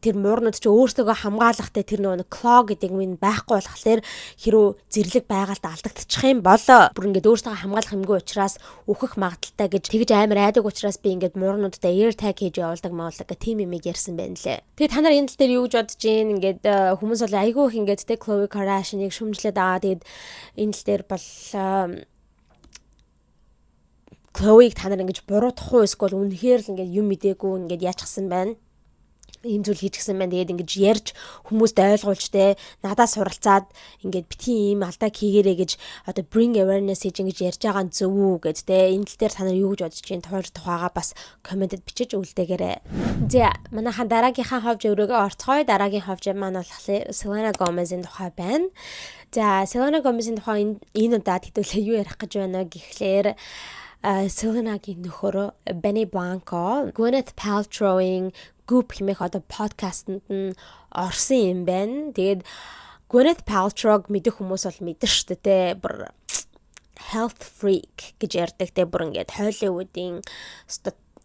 тэр муурнууд чи өөрсдөө хамгаалахтай тэр нөгөө claw гэдэг юм байхгүй болохоор хэрүү зэрлэг байгальд алдагдчих юм бол бүр ингээд өөрсдөө хамгаалах юмгүй учраас өөхөх магадлалтай гэж тэгж амар айдаг учраас би ингээд муурнуудтай AirTag хийж явуулдаг маалдаг гэх тийм юмыг ярьсан байна лээ. Тэгээ та нар энэ тал дээр юу гэж бодож гин? Ингээд хүмүүс бол айгүй их ингээд те, Khloe Kardashian-ыг шүмжлээд байгаа. Тэгээд энэ тал дээр бол Chloe-г та нар ингэж буруутгах уу, эсвэл үнэхээр л ингээд юм мдээгүй ингээд яачихсан байна. Ийм зүйл хийчихсэн байна. Тэгээд ингэж ярьж хүмүүст ойлгуулж, те, надаас суралцаад ингээд битгий ийм алдааг хийгээрэй гэж одоо bring awareness хийж ингэж ярьж байгаа нь зөв үү гэж, те, энэ тал дээр та нар юу гэж бодож чинь тухайгаа бас comment-эд бичиж үлдээгээрэй. За, манайхан, дараагийнхаа хов живрөөгөө орцгоё. Дараагийн хов жив маань болохоор Selena Gomez-ийн тухай байна. За, Selena Gomez-ийн тухай энэ удаад хэдүүлээ юу ярих гэж байна вэ гэхлээр Selena-гийн нөхөр Benny Blanco Gwyneth Paltrow-ийн Goop хэмээх одоо подкастэнд нь орсон юм байна. Тэгээд Gwyneth Paltrow-г мэдэх хүмүүс бол мэдэн шүү дээ. Бүр health freak гэж ярьдаг, те, бүр ингээд Hollywood-ийн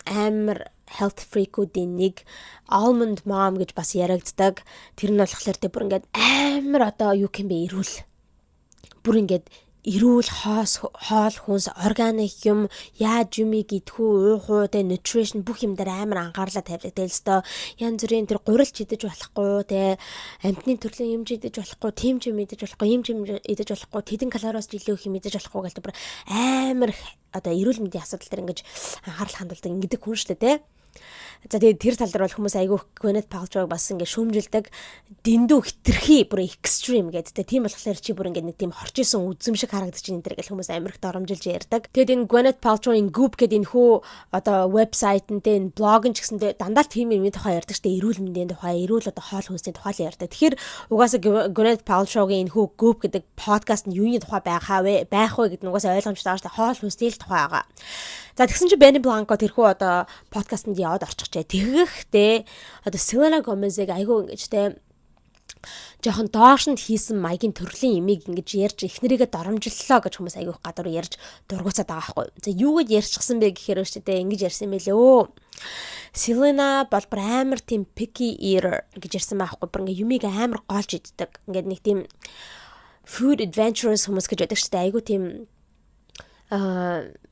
амар health freak-үүдийн нэг, almond mom гэж бас яригддаг. Тэр нь болохоор, те, бүр ингээд амар одоо юу юм бэ, эрүүл. Бүр ингээд эрүүл хоос хоол хүнс, органик юм, яаж юмыг идэх үү, уух уу, тэ, nutrition бүх юм дээр амар анхаарлаа тавьдаг. Тэгэл өстой янз бүрийн тэр гурилч идэж болохгүй, тэ, амьтны төрлийн юм ч идэж болохгүй, тийм ч юм идэж болохгүй, ийм ч юм идэж болохгүй, тэдэн калориос илүү их юм идэж болохгүй гэл бүр амар одоо эрүүл мэндийн асуудал дээр ингэж анхаарал хандуулдаг ингэдэг хүн шүү дээ, тэ. За, тэгээд тэр тал дээр бол хүмүүс айгүй Gwyneth Paltrow бас ингээ шүүмжилдэг. Дэндүү хитрхи бүр extreme гэдэг. Тийм болохоор чи бүр ингээ нэг тийм хорч исэн үзэм шиг харагдаж байна энэ гэл хүмүүс амар их доромжилж ярьдаг. Тэгээд энэ Gwyneth Paltrow-ийн Goop гэдэг энэ хүү одоо вебсайт нь, энэ блог нь ч гэсэндээ дандаа л тийм юм тухай ярьдаг штэ, эрүүл мэндийн тухай, эрүүл одоо хоол хүнсний тухай л ярьдаг. Тэгэхээр угаасаа Gwyneth Paltrow-гийн энэ хүү Goop гэдэг подкаст нь юуны тухай байхаа вэ? Байх вэ гэдэг нь угаасаа ойлгомжтой байгаа штэ. Хоол хүнсний л тухай байгаа. За, тэгсэн чинь Benny Blanco тэрхүү одоо подкастэнд яваад орчихжээ. Тэгэхдээ одоо Selena Gomez-ыг айгүй ингэж, те, жоохон доошонд хийсэн маягийн төрлийн имийг ингэж ярьж эхнэрийгээ доромжллоо гэж хүмүүс айгүй гадуур ярьж дургуцаад байгаа байхгүй. За, юу гэж ярьчихсан бэ гэхээр шүү дээ, ингэж ярьсан байлээ өө. Selena бол бүр амар тийм picky eater гэж ярьсан байхгүй. Бүр ингээ юмыг амар голж иддэг. Ингээд нэг тийм food adventurous хүмүүс гэж байдаг шүү дээ. Айгүй тийм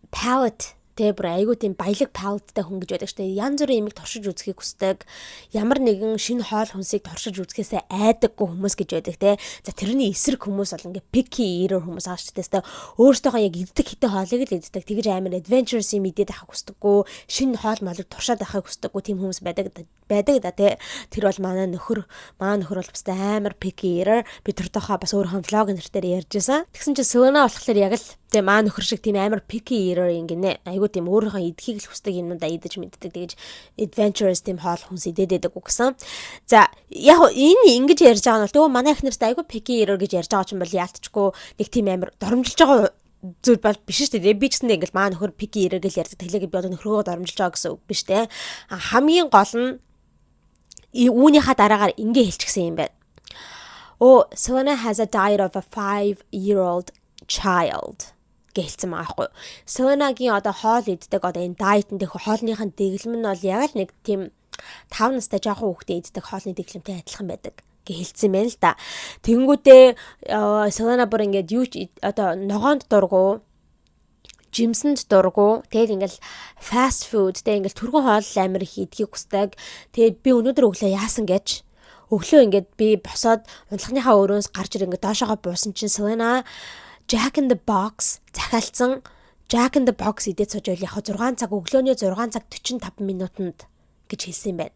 palate, тэ, бүр айгүй тийм баялаг palate-тай хүн гэж байдаг шүү дээ. Янз бүрийн юмыг туршиж үзэхийг хүсдэг. Ямар нэгэн шинэ хоол хүнсийг туршиж үзэхээсээ айдаггүй хүмүүс гэж байдаг, тэ. За, тэрний эсрэг хүмүүс бол ингээ picky eater хүмүүс аа шүү дээ. Өөртөөхөө яг иддэг хитэ хоолыг л иддэг. Тэгэж амар adventurous юм идээд авах хүсдэггүй. Шинэ хоол молыг туршаад авахыг хүсдэггүй тийм хүмүүс байдаг байдаг да, тэ. Тэр бол манай нөхөр, манай нөхөр бол бас амар picky eater. Би тэр тухай бас өөрийнхөө vlog энэ дээр ярьж байсан. Тэгсэн чинь Selena болохоор яг л тэгээ маа нөхөр шиг тийм амар picky eater ингэнэ. Айгуу тийм өөрийнхөө идэхийг л хүсдэг юмнуудаа идэж мэддэг. Тэгэж adventurous тийм хоол хүнс идээд байдаг гэсэн. За, яг энэ ингэж ярьж байгаа нь бол тэгээ манай эхнэрт айгуу picky eater гэж ярьж байгаа ч юм бол яалтчгүй нэг тийм амар доромжилж байгаа зүйл бол биш шүү дээ. Би ч гэсэн ингээл маа нөхөр picky eater гэж ярьдаг. Тэглээгээ би одоо нөхрөөгөө доромжилж байгаа гэсэн үг биш те. Хамгийн гол нь үүнийхээ дараагаар ингэ хэлчихсэн юм байна. "Oh, Selena has a diet of a 5-year-old child" гэлцсэн байгаа байхгүй. Selena-гийн одоо хоол иддэг одоо энэ diet-ын дэх хоолных нь дэглэм нь бол яг л нэг тийм 5 настай жоохон хүүхдээ иддэг хоолны дэглэмтэй адилхан байдаг гэж хэлсэн байна л да. Тэгэнгүүтээ Selena бүр ингээд юу ч одоо ногоонд дургу, жимсэнд дургу. Тэгээд ингээл fast food, тэг ингээл түргэн хоол амар их идхийг хүсдэг. Тэгээд би өнөөдөр өглөө яасан гэж өглөө ингээд би босоод унтлагынхаа өрөөнс гарч ир ингээд доошоогоо буусан чинь Selena Jack in the Box захиалцсан, Jack in the Box идээд сууж байл яг 6 цаг, өглөөний 6 цаг 45 минутанд гэж хэлсэн юм байна.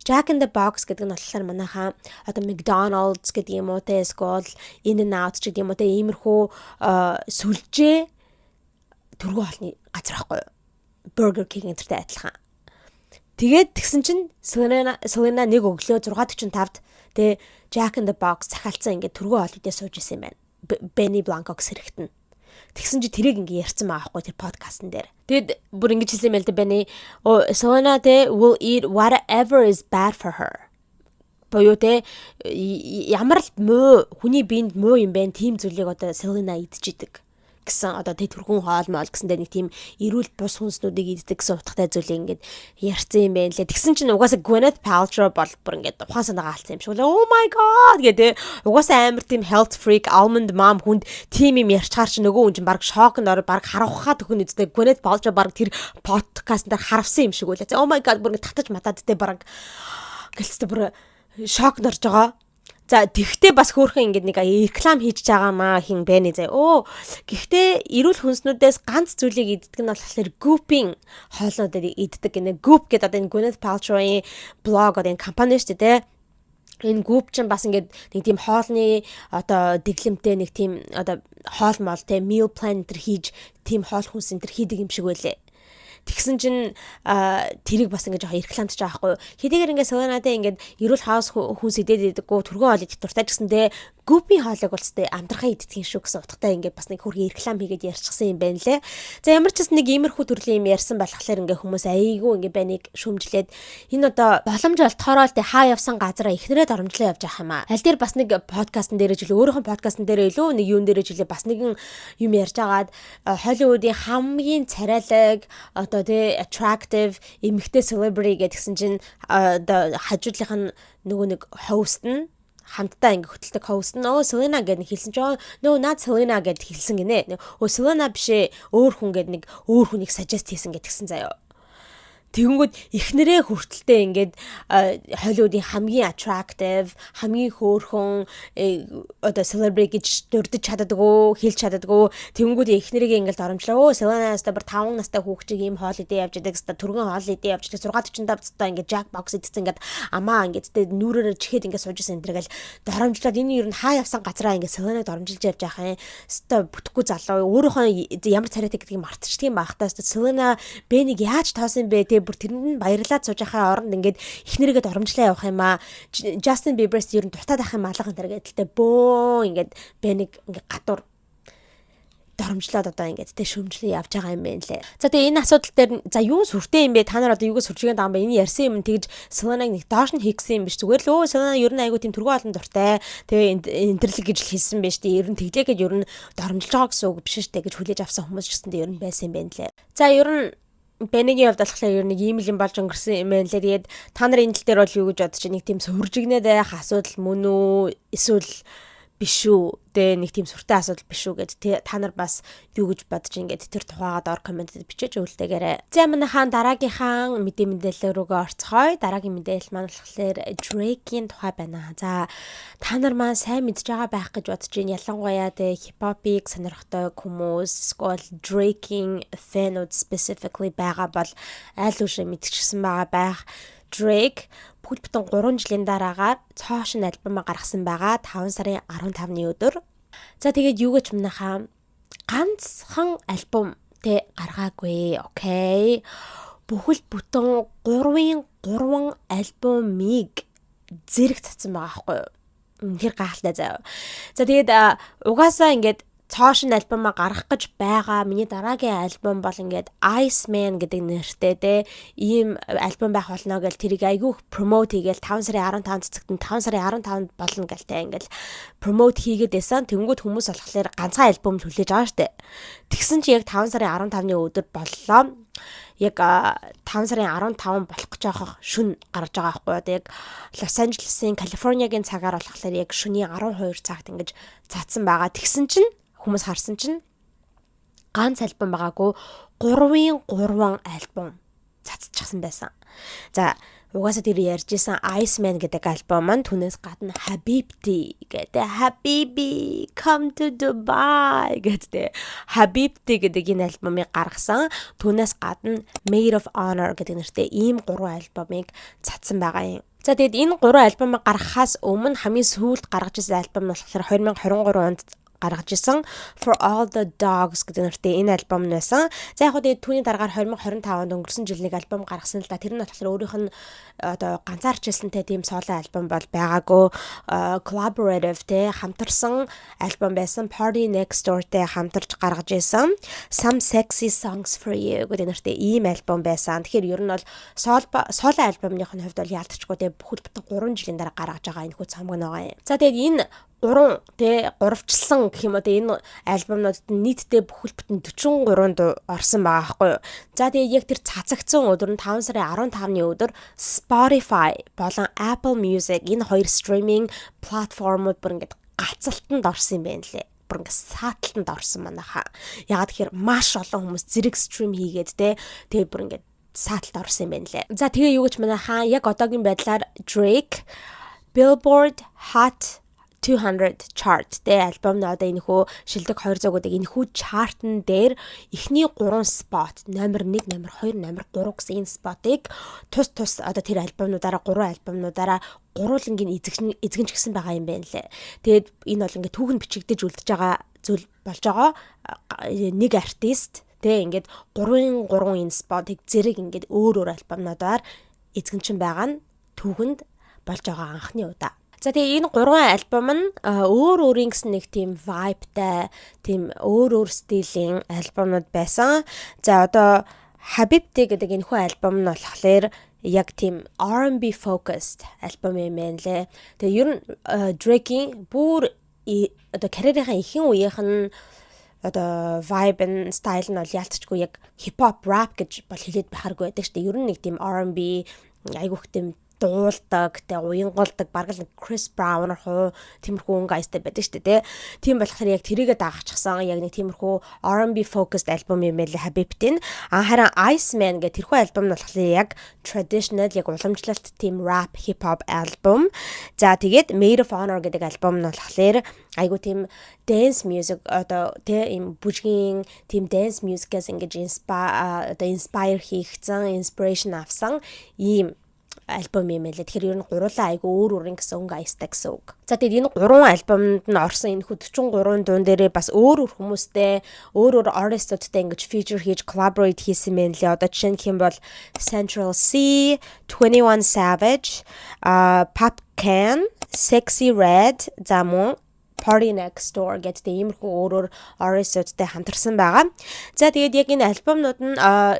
Jack in the Box гэдэг нь болохоор манайхаа одоо McDonald's гэдэг юм уу те, эсвэл In-N-Out ч гэдэг юм уу те, иймэрхүү сүлжээ түргэн хоолны газар байхгүй юу? Burger King энтертэй адилхан. Тэгээд тэгсэн чинь Selena нэг өглөө 6:45-д тэ Jack in the Box захиалцсан, ингээд түргэн хоол идээ сууж исэн юм байна. Benny Blanco сэрэгтэн. Тэгсэн чи тэрийг ингээ ярьсан байгаа байхгүй тэр подкастн дээр. Тэгэд бүр ингэж хэлсэн юм байл да Benny. "Oh, Selena те will eat whatever is bad for her." Буюу те ямар л муу, хүний биед муу юм байна, тийм зүйлийг одоо Selena идчихийдэг гэсэн, одоо тэг түргэн хоол моол гэсэндээ нэг тийм эрүүл бус хүнснүүдийг иддэг гэсэн утгатай зүйлийг ингээд ярьсан юм байна лээ. Тэгсэн чинь угаасаа Gwyneth Paltrow бол бүр ингээд ухаан санаагаа алдсан юм шиг лээ. "Oh my god" гэдэг. Угаасаа амар тийм health freak almond mom хүнд тийм юм ярьчаар чи нөгөө хүн чинь баг шоконд ороод баг харавхаа төхөн үстэй. Gwyneth Paltrow баг тэр подкаст дээр харавсан юм шиг үлээ. "Oh my god", бүр ингээд татаж матаад те баг гэлцтэй бүр шоконд орж байгаа. За, тэгтээ бас хөөрхөн ингээд нэг реклам хийж байгаа маа хин бэ заа. Өө, гэхдээ эрүүл хүнснүүдээс ганц зүйлийг иддэг нь болохоор Goop-ийн хоолнуудыг иддэг гинэ. Goop гэдэг одоо энэ Gwyneth Paltrow-ийн блог, одоо энэ компани шүү дээ, тэ. Энэ Goop чинь бас ингээд нэг тийм хоолны одоо дэглэмтэй, нэг тийм одоо хоол мол, те, meal plan энэ хийж, тийм хоол хүнс энэ хийдэг юм шиг байлээ. Тэгсэн чинь тэрийг бас ингэж жоохон рекламдж байгаа байхгүй юу. Хэдийгээр ингээд Селенатай ингээд эрүүл хаус хүнс идээд идэггүй, түргэн хоол идэх дуртай ч гэсэндээ Goop-ийн хоолыг бол тэ амархан иддэг юм шүү гэсэн утгатай ингээд бас нэг хөрхи реклам хийгээд ярьчихсан юм байна лээ. За, ямар ч гэсэн нэг иймэрхүү төрлийн юм ярьсан болохоор ингээд хүмүүс айгүй ингээд Бенийг шүүмжлээд, энэ одоо боломж олдохороо л тэ хаа явсан газараа эхнэрээ доромжлоо явж байгаа юм аа. Аль дээр бас нэг подкастн дээр ч илүү, өөрийнхөө подкастн дээр илүү, нэг юун дээр ч илүү бас нэгэн юм ярьж агаад Холливуудын хамгийн царайлаг, одоо тэ attractive эмэгтэй celebrity гэдгсэн чинь одоо хажуудлынх нь нөгөө нэг host нь, хамтдаа ингээ хөтэлдэг host нь "Өө, Селена" гэдэг нэг хэлсэн чинь "No, not Selena" гэд хэлсэн гинэ. "Өө, Селена биш ээ, өөр хүн" гэд нэг өөр хүнийг suggest хийсэн гэдгсэн заяа. Тэгэнгүүт эхнэрээ хүртэлтэй ингээд Холливуудын хамгийн attractive, хамгийн хөөрхөн одоо celebrity гэж дурдж чаддаггүй, хэлж чаддаггүй. Тэгэнгүүт эхнэрийгээ ингээд доромжлоо. "Өө, Селена настай бүр 5 настай хүүхчийг ийм хоол идэ явж идэг, хэвээр түргэн хоол идэ явж идэг, 6:45 цаа ингээд Jack Box идсэн, ингээд амаа ингээд тэ нүрээрээ чихээд ингээд сууж исэн" энэ гэл доромжлоод, энэ ер нь хаа явсан газараа ингээд Селенаг доромжилж явж байгаа юм. Өстой бүтэхгүй залуу өөрөөхөө ямар царайтай гэдгийг мартчихдаг юм байх та. Селена Бенийг яаж тоосон бэ те, бүр тэрэнд нь баярлаад сууж байхаа оронд ингээд эхнэрийгээ доромжлаа явах юм аа. Justin Bieber-с ер нь дуртад ах юм алга энэ гэдэлтэй бөө ингээд Бенийг ингээд гадуур доромжлоод одоо ингээд тэ шөмжлөө явж байгаа юм байна лээ. За, тэгээ энэ асуудал дээр за юу сүртэй юм бэ? Та нар одоо юугаас сүржигэнд байгаа юм бэ? Энэ ярьсан юм тэгж Селенаг нэг доош нь хийгсэн юм биш. Зүгээр л "Өө, Селена ер нь айгу тийм түргэн олон дуртай. Тэгээ интерлэг" гэж л хэлсэн байж тээ. Ер нь тэглээ гэж ер нь доромжилж байгаа гэсэн үг биш шүү дээ гэж хүлээж авсан хүмүүс ч гэсэндээ ер нь байсан юм байна лээ. За, ер нь Бэнигийн хувьд болохоор ер нь нэг ийм л юм болж өнгөрсөн юм байна лээ. Тэгээд та нар энэ тал дээр бол юу гэж бодож, нэг тийм сүржигнээд байх асуудал мөн үү? Эсвэл биш үү? Тэ нэг тийм сүртэй асуудал биш үү гэд та нар бас юу гэж бодож, ингээд тэр тухайгаа доор комментэд бичээж үлдээгээрэй. За, манайхаан дараагийнхаа мэдээлэл рүүгээ орцгоё. Дараагийн мэдээлэл маань болохоор Drake-ийн тухай байна. За, та нар маань сайн мэдж байгаа байх гэж бодож байна. Ялангуяа тэ хипхопыг сонирхдаг хүмүүс, эсвэл Drake-ийн fan-ууд specifically байгаа бол айл үшээ мэдчихсэн байгаа байх. Drake бүхэл бүтэн 3 жилийн дараагаар цоо шинэ альбомаа гаргасан байгаа 5 сарын 15-ны өдөр. За, тэгээд юу гэж манайхаа ганцхан альбом тэ гаргаагүй. Okay. Бүхэл бүтэн 3-ын 3 альбомыг зэрэг цацсан байгаа байхгүй юу? Үнэхээр гайхалтай заяа. За, тэгээд угаасаа ингээд цоо шинэ альбомаа гаргах гэж байгаа. Миний дараагийн альбом бол ингээд Iceman гэдэг нэртэй те ийм альбом байх болно гэл тэрийг айгүйх promote хийгээл 5 сарын 15 цэцэгтэн 5 сарын 15-нд болно гэл те ингээл promote хийгээд байсан. Тэнгүүд хүмүүс болохоор ганцхан альбом л хүлээж байгаа штэ. Тэгсэн чи яг 5 сарын 15-ны өдөр боллоо, яг 5 сарын 15 болох гэж байгаа шүн гарч байгаа байхгүй юу. Яг Лос Анжелесын, Калифорниагийн цагаар болохоор яг шөнийн 12 цагт ингэж цацсан байгаа. Тэгсэн чинь хүмүүс харсан чинь ганц альбом байгаагүй, 3-ын 3 альбом цацчихсан байсан. За, угаасаа тэр ярьж исэн Iceman гэдэг альбом маань, түүнээс гадна Habibti гэдэг, "Habibi, come to Dubai" гэдэг Habibti гэдэг энэ альбомыг гаргасан. Түүнээс гадна Maid of Honor гэдэг нэртэй ийм гурван альбомыг цацсан байгаа юм. За, тэгээд энэ гурван альбомыг гаргахаас өмнө хамгийн сүүлд гаргаж ирсэн альбом нь болохоор 2023 онд гаргаж исэн For All the Dogs гэдэг нэртэй энэ альбом нь байсан. За, яг хөө тэгээд түүний дараагаар 2025 онд, өнгөрсөн жил нэг альбом гаргасан л да. Тэр нь болохоор өөрийнх нь одоо ганцаарчилсантай тийм соло альбом бол байгаагүй, collaborative те хамтарсан альбом байсан. Party Next Door-тэй хамтарч гаргаж исэн Some Sexy Songs for You гэдэг нэртэй ийм альбом байсан. Тэгэхээр ер нь бол соло соло альбомных нь хувьд бол яалтчгүй те бүхэл бүтэн 3 жилийн дараа гаргаж байгаа энэ хүү цомог байгаа юм. За, тэгээд энэ гурван тэ гуравчлсан гэх юм уу тэ энэ альбомнуудад нийтдээ бүхэл бүтэн 43 дуу орсон байгаа байхгүй юу. За, тэгээд яг тэр цацагдсан өдөр нь 5 сарын 15-ны өдөр Spotify болон Apple Music, энэ хоёр streaming платформуд бүр ингээд гацалтанд орсон юм байна лээ, бүр ингээд сааталтанд орсон манайхаа. Ягаад тэгэхээр маш олон хүмүүс зэрэг stream хийгээд те, тэгээд бүр ингээд сааталт орсон юм байна лээ. За, тэгээ юу гэж манайхаа яг одоогийн байдлаар Drake Billboard Hot 200 chart тэ, альбом нь одоо энэ хүү шилдэг 200 гэдэг энэ хүү chart-н дээр эхний 3 spot, номер 1, номер 2, номер 3 гэсэн энэ spot-ыг тус тус одоо тэр альбомнуудаараа, 3 альбомнуудаараа гурвуулангийн эзэгнчихсэн байгаа юм байна лээ. Тэгээд энэ бол ингээд түүхэнд бичигдэж үлдэж байгаа зүйл болж байгаа. Нэг артист тэ, ингээд 3-ын 3 энэ spot-ыг зэрэг ингээд өөр өөр альбомнуудаар эзэгчин байгаа нь түүхэнд болж байгаа анхны удаа. За, тэгээ энэ гурван альбом нь өөр өөрийн гэсэн нэг тийм vibe-тай, тийм өөр өөр стилийн альбомнууд байсан. За, одоо Habibti гэдэг энэ хүү альбом нь болохоор яг тийм R&B focused альбом юм байна лээ. Тэгээ ер нь Drake-ийн бүр одоо карьерийнхаа ихэнх үеийнх нь одоо vibe нь, style нь бол яалтчгүй яг hip hop, rap гэж бол хэлээд байхааргүй байдаг шүү дээ. Ер нь нэг тийм R&B, айгүйх тийм дуулдаг, тэ, уянгалдаг, бараг л Chris Brown хуу тиймэрхүү өнгө аястай байдаг шүү дээ, тэ. Тийм болохоор яг тэрийгэ дагахчихсан яг нэг тиймэрхүү R&B focused альбом юм байлээ Habibti нь. А харин Iceman гэх тэрхүү альбом нь болохоор яг traditional, яг уламжлалт тийм rap, hip hop альбом. За, тэгээд Maid of Honor гэдэг альбом нь болохоор айгу тийм dance music, одоо тэ, ийм бүжгийн тийм dance music-аас ингэж inspire, одоо inspire хийгдсэн, inspiration авсан ийм альбом юм байлаа. Тэгэхээр ер нь гуруулаа айгу өөр өөрийн гэсэн өнгө аястай гэсэн үг. За, тэгээд энэ гурван альбомд нь орсон энэ хүү 43 дуун дээрээ бас өөр өөр хүмүүстэй, өөр өөр artist-уудтай ингэж feature хийж, collaborate хийсэн юм лээ. Одоо жишээ нь гэх юм бол Central Cee, 21 Savage, Popcaan, Sexyy Red, за мөн PartyNextDoor гэдэг иймэрхүү өөр өөр artist-уудтай хамтарсан байгаа. За, тэгээд яг энэ альбомнууд нь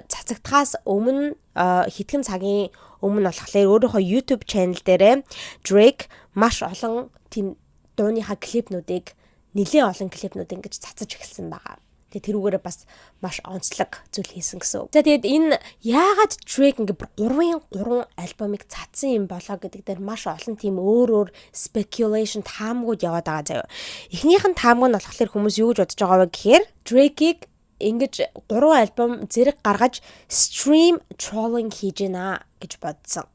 цацагдахаас өмнө, хэдхэн цагийн өмнө болохоор өөрийнхөө YouTube channel дээрээ Drake маш олон тийм дууныхаа клипнүүдийг, нэлээд олон клипнүүд ингэж цацаж эхэлсэн байгаа. Тэгээ тэрүүгээрээ бас маш онцлог зүйл хийсэн гэсэн үг. За, тэгээд энэ яагаад Drake ингээ 3-ын 3 альбомыг цацсан юм болоо гэдэг дээр маш олон тийм өөр өөр speculation, таамгууд яваад байгаа заяа. Эхнийх нь таамаг нь болохоор хүмүүс юу гэж бодож байгаа вэ гэхээр Drake-ийг ингэж 3 альбом зэрэг гаргаж stream trolling хийж гинэ гэж бодсон.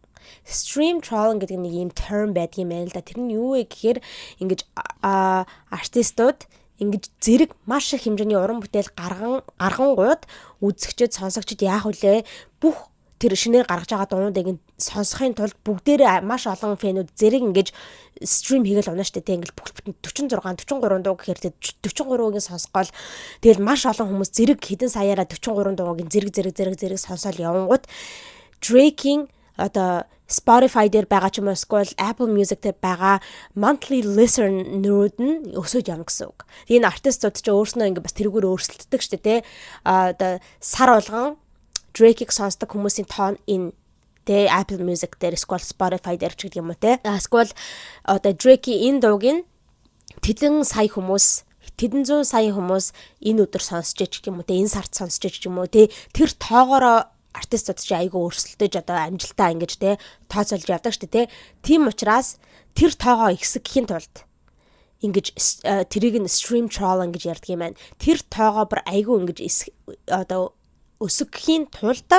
Stream trolling гэдэг нэг ийм term байдаг юм байна л да. Тэр нь юу вэ гэхээр ингэж артистууд ингэж зэрэг маш их хэмжээний уран бүтээл гаргангууд үзэгчид, сонсогчид яах вүлээ, бүх тэр шинээр гаргаж байгаа дуунуудыг сонсохын тулд бүгдээрээ маш олон fan-үүд зэрэг ингэж stream хийгээл унаа штэ, тэг ингээл бүх бүтэн 46 43 дуу гэхээр тэг 43-ыг сонсгоол тэгэл маш олон хүмүүс зэрэг хэдэн саяараа 43 дууг зэрэг зэрэг зэрэг зэрэг сонсоол явангууд Drake-ийн одоо Spotify дээр байгаа ч юм уу, эсвэл Apple Music дээр байгаа monthly listener-үүд нь өсөж явна гэсэн үг. Тэгээ энэ артистууд ч өөрснөө ингээ бас тэрүүгээр өөрсөлддөг шүү дээ, тэ. А одоо сар болгон Drake-ийг сонсдог хүмүүсийн тоон энэ тэ, Apple Music дээр эсвэл Spotify дээр ч гэдэг юм уу, тэ. Эсвэл одоо Drake-ийн энэ дууг нь тэдэн сая хүмүүс, тэдэн зуун сая хүмүүс энэ өдөр сонсч ч гэх юм уу те, энэ сард сонсч ч юм уу те, тэр тоогоороо артистууд чи айгүй өрсөлдөж, одоо амжилтаа ингэж те тооцоолж явдаг шүү дээ, те. Тийм учраас тэр тоогоо ихсгэхийн тулд ингэж тэрийг нь stream trolling гэж ярьдаг юм байна. Тэр тоогоо бүр айгүй ингэж одоо өсгөхийн тулд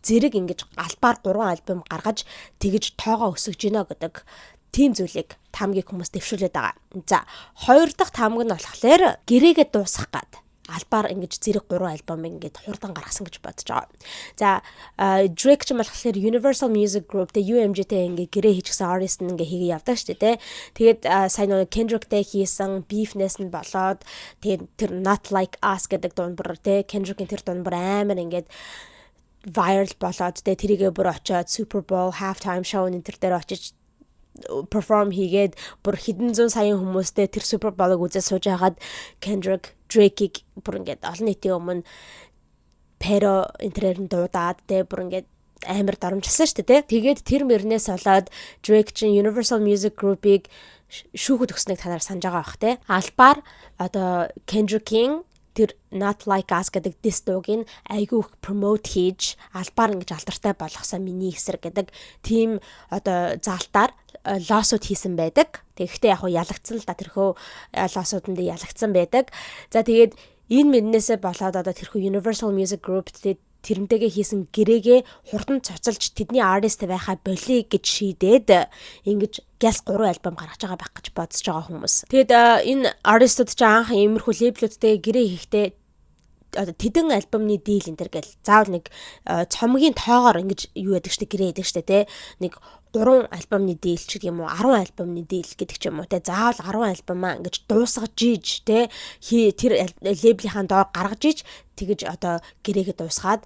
зэрэг ингэж албаар гурван альбом гаргаж тэгэж тоогоо өсгөж гинэ гэдэг тийм зүйлийг, таамгийг хүмүүс дэвшүүлээд байгаа. За, хоёр дахь таамаг нь болохоор гэрээгээ дуусгах гад албаар ингэж зэрэг гурван альбом ингээд хурдан гаргасан гэж бодож байгаа. За, Drake ч юм болохоор Universal Music Group тэ, UMG-тэй ингээд гэрээ хийчихсэн, artist нь ингээд хийгээ явдаг шүү дээ, тэ. Тэгээд сайн нөгөө Kendrick-тэй хийсэн beef-нээс нь болоод тэгээд тэр Not Like Us гэдэг дуун бүр тэ, Kendrick-ийн тэр дуун бүр амар ингээд viral болоод тэ, тэрийгэ бүр очиод Super Bowl halftime show энэ тэр дээр очиж perform хийгээд, бүр хэдэн зуун саяын хүмүүстэй тэр Super Bowl-ыг үзээ сууж хагаад Kendrick Drake-ийг бүр ингээд олон нийтийн өмнө pero энтрээр нь дуудаад те, бүр ингээд амар доромжилсан шүү дээ, те. Тэгээд тэр мөрнээс болоод Drake чинь Universal Music Group-ыг шүүхэд өгснийг та нар санаж байгаа бах, те. Албаар одоо Kendrick-ийн тэр Not Like Us гэдэг diss дууг нь айгүй их promote хийж, албаар ингэж алдартай болгосон, миний эсрэг гэдэг тийм одоо заалтаар lawsuit хийсэн байдаг. Тэгэхдээ яг хуу ялагдсан л да, тэрхүү lawsuit-анд ялагдсан байдаг. За, тэгээд энэ мэднээсээ болоод одоо тэрхүү Universal Music Group тэрнтэйгээ хийсэн гэрээгээ хурдан цуцалж тэдний artist байхаа болиё гэж шийдээд ингэж гялс 3 альбом гаргаж байгаа байх гэж бодсож байгаа хүмүүс. Тэгэд энэ artist-ууд ч анх иймэрхүү label үүдтэй гэрээ хийхдээ одоо тэдэн альбомны deal энэ төр гэл заавал нэг цомгийн тоогоор ингэж юу яадаг штэ, гэрээ яадаг штэ, те, нэг 3 альбомны deal ч гэдэг юм уу, 10 альбомны deal гэдэг ч юм уу, те, заавал 10 альбомаа ингэж дуусгаж ийж, те, тэр label ийнхаа доор гаргаж ийж, тэгэж одоо гэрээгээ дуусгаад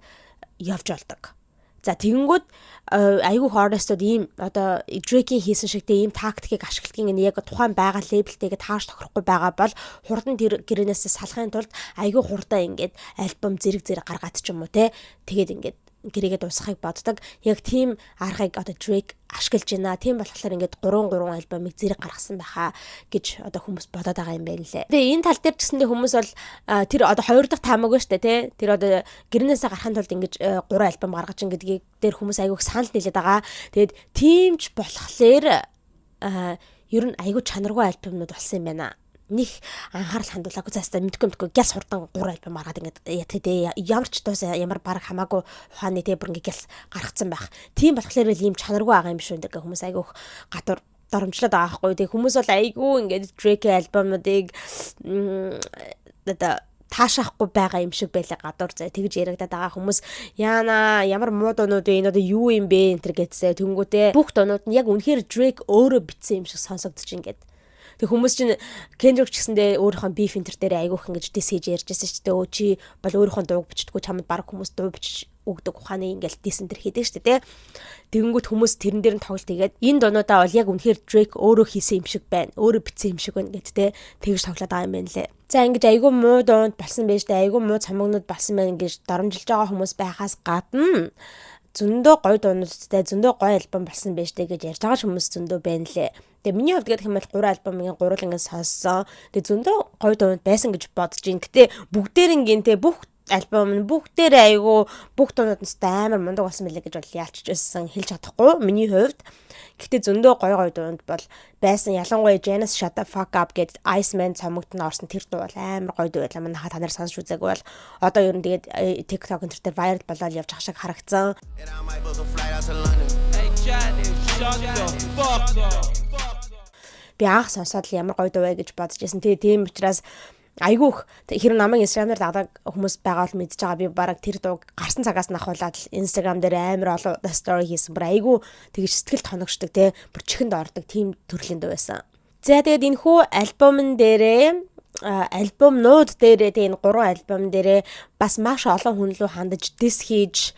явж болдог. За, тэгэнгүүт айгүйх artist-ууд ийм одоо Drake-ийн хийсэн шиг, те, ийм тактикийг ашигладаг. Ингэ яг тухайн байгаа label тэйгээ таарч тохирохгүй байгаа бол хурдан тэр гэрээнээс салахын тулд айгүй хурдан ингээд альбом зэрэг зэрэг гаргаад ч юм уу, те, тэгээд ингээд гэрээгээ дуусгахыг боддог. Яг тийм аргыг одоо Drake ашиглаж байна. Тийм болохоор ингээд 3 3 альбомыг зэрэг гаргасан байхаа гэж одоо хүмүүс бодоод байгаа юм байна лээ. Тэгээ энэ тал дээр ч гэсэндээ хүмүүс бол тэр одоо хоёр дахь таамаг ба штэ, тий. Тэр одоо гэрнээсээ гарахын тулд ингэж 3 альбом гаргаж ин гэдгийг дээр хүмүүс айгүйх санал нийлээд байгаа. Тэгээд тийм ч болохоор ер нь айгүй чанаргүй альбомнууд болсон юм байна, них анхаарал хандуулаагүй. Заастаа мэдгүй мэдгүй гялс хурдан гурван альбом гаргаад ингээд тэ ямар ч дуусаа ямар баг хамаагүй ухааны, тэ, бүр ингээд гялс гаргацсан байх. Тийм болохоор л ийм чанаргүй байгаа юм шүү гэх хүмүүс айгүйх гадуур доромжлоод байгаа байхгүй. Тэг хүмүүс бол айгүй ингээд Drake альбомнуудыг одоо таашаахгүй байгаа юм шиг байлаа гадуур заа, тэгж яригадаад байгаа хүмүүс. Яана, ямар муу дуунууд вэ, энэ одоо юу юм бэ, энэ төр гэдсээ. Тэнгүүтээ бүх дуунууд нь яг үнэхээр Drake өөрөө бичсэн юм шиг сонсогдож ингээд. Тэг хүмүүс чинь Kendrick ч гэсэндээ өөрийнхөө beef энэ дээр айгүйх ингэж diss хийж ярьжсэн шүү дээ. Өө, чи бол өөрийнхөө дууг бичдэггүй, чамд баг хүмүүс дуу бичиж өгдөг ухааны, ингээл diss энэ төр хийдэг шүү дээ. Тэгэнгүүт хүмүүс тэрэн дээр нь тоглолт хийгээд энэ дуунуудаа бол яг үнэхээр Drake өөрөө хийсэн юм шиг байна. Өөрөө бичсэн юм шиг байна гэд, те, тэгж тоглоод байгаа юм байна лээ. За, ингэж айгүй муу дуунд болсон байж тээ, айгүй муу цомгнууд болсон байна гэж доромжилж байгаа хүмүүс байхаас гадна зөндөө гоё дуунуудтай, зөндөө гоё альбом болсон байж тээ гэж ярьж байгаа хүмүүс зөндөө байна лээ. Тэгээ миний хувьд гэх юм бол гурван альбомын гурван ингэ сонссон. Тэгээ зөндөө гоё дуунууд байсан гэж бодож байна. Гэтэ бүгдээрингийн, те, бүх альбом нь бүгдээрээ айгүй бүх дуунууд нь амар мундаг болсон мэлээ гэж бол яалчж байсан хэлж чадахгүй миний хувьд. Гэхдээ зөндөө гоё гоё дуунд бол байсан. Ялангуяа Janice Shut the Fuck Up гэдэг Iceman цомогт нь орсон тэр дуу бол амар гоё дуу байлаа. Манайха та нар сонсч үзээгүй бол одоо ер нь тэгээд TikTok энэ төр viral болоод явж ах шиг харагдсан. Hey Johnny, shut the fuck up. Би анх сонсоод л ямар гоё дуу вэ гэж бодож байсан. Тэгээ тийм учраас айгүйх хэрэг намайг Instagram-аар дагдаг хүмүүс байгаа бол мэдж байгаа. Би бараг тэр дууг гарсан цагаас нь ахуулаад Instagram дээр амар олон story хийсэн. Бүр айгүй тэгж сэтгэл тоногчдаг, те, бүр чихэнд ордог тийм төрлийн дуу байсан. За, тэгээд энэ хүү альбомн дээрээ, альбомнууд дээрээ, тэгээ энэ гурван альбом дээрээ бас маш олон хүн лүү хандаж diss хийж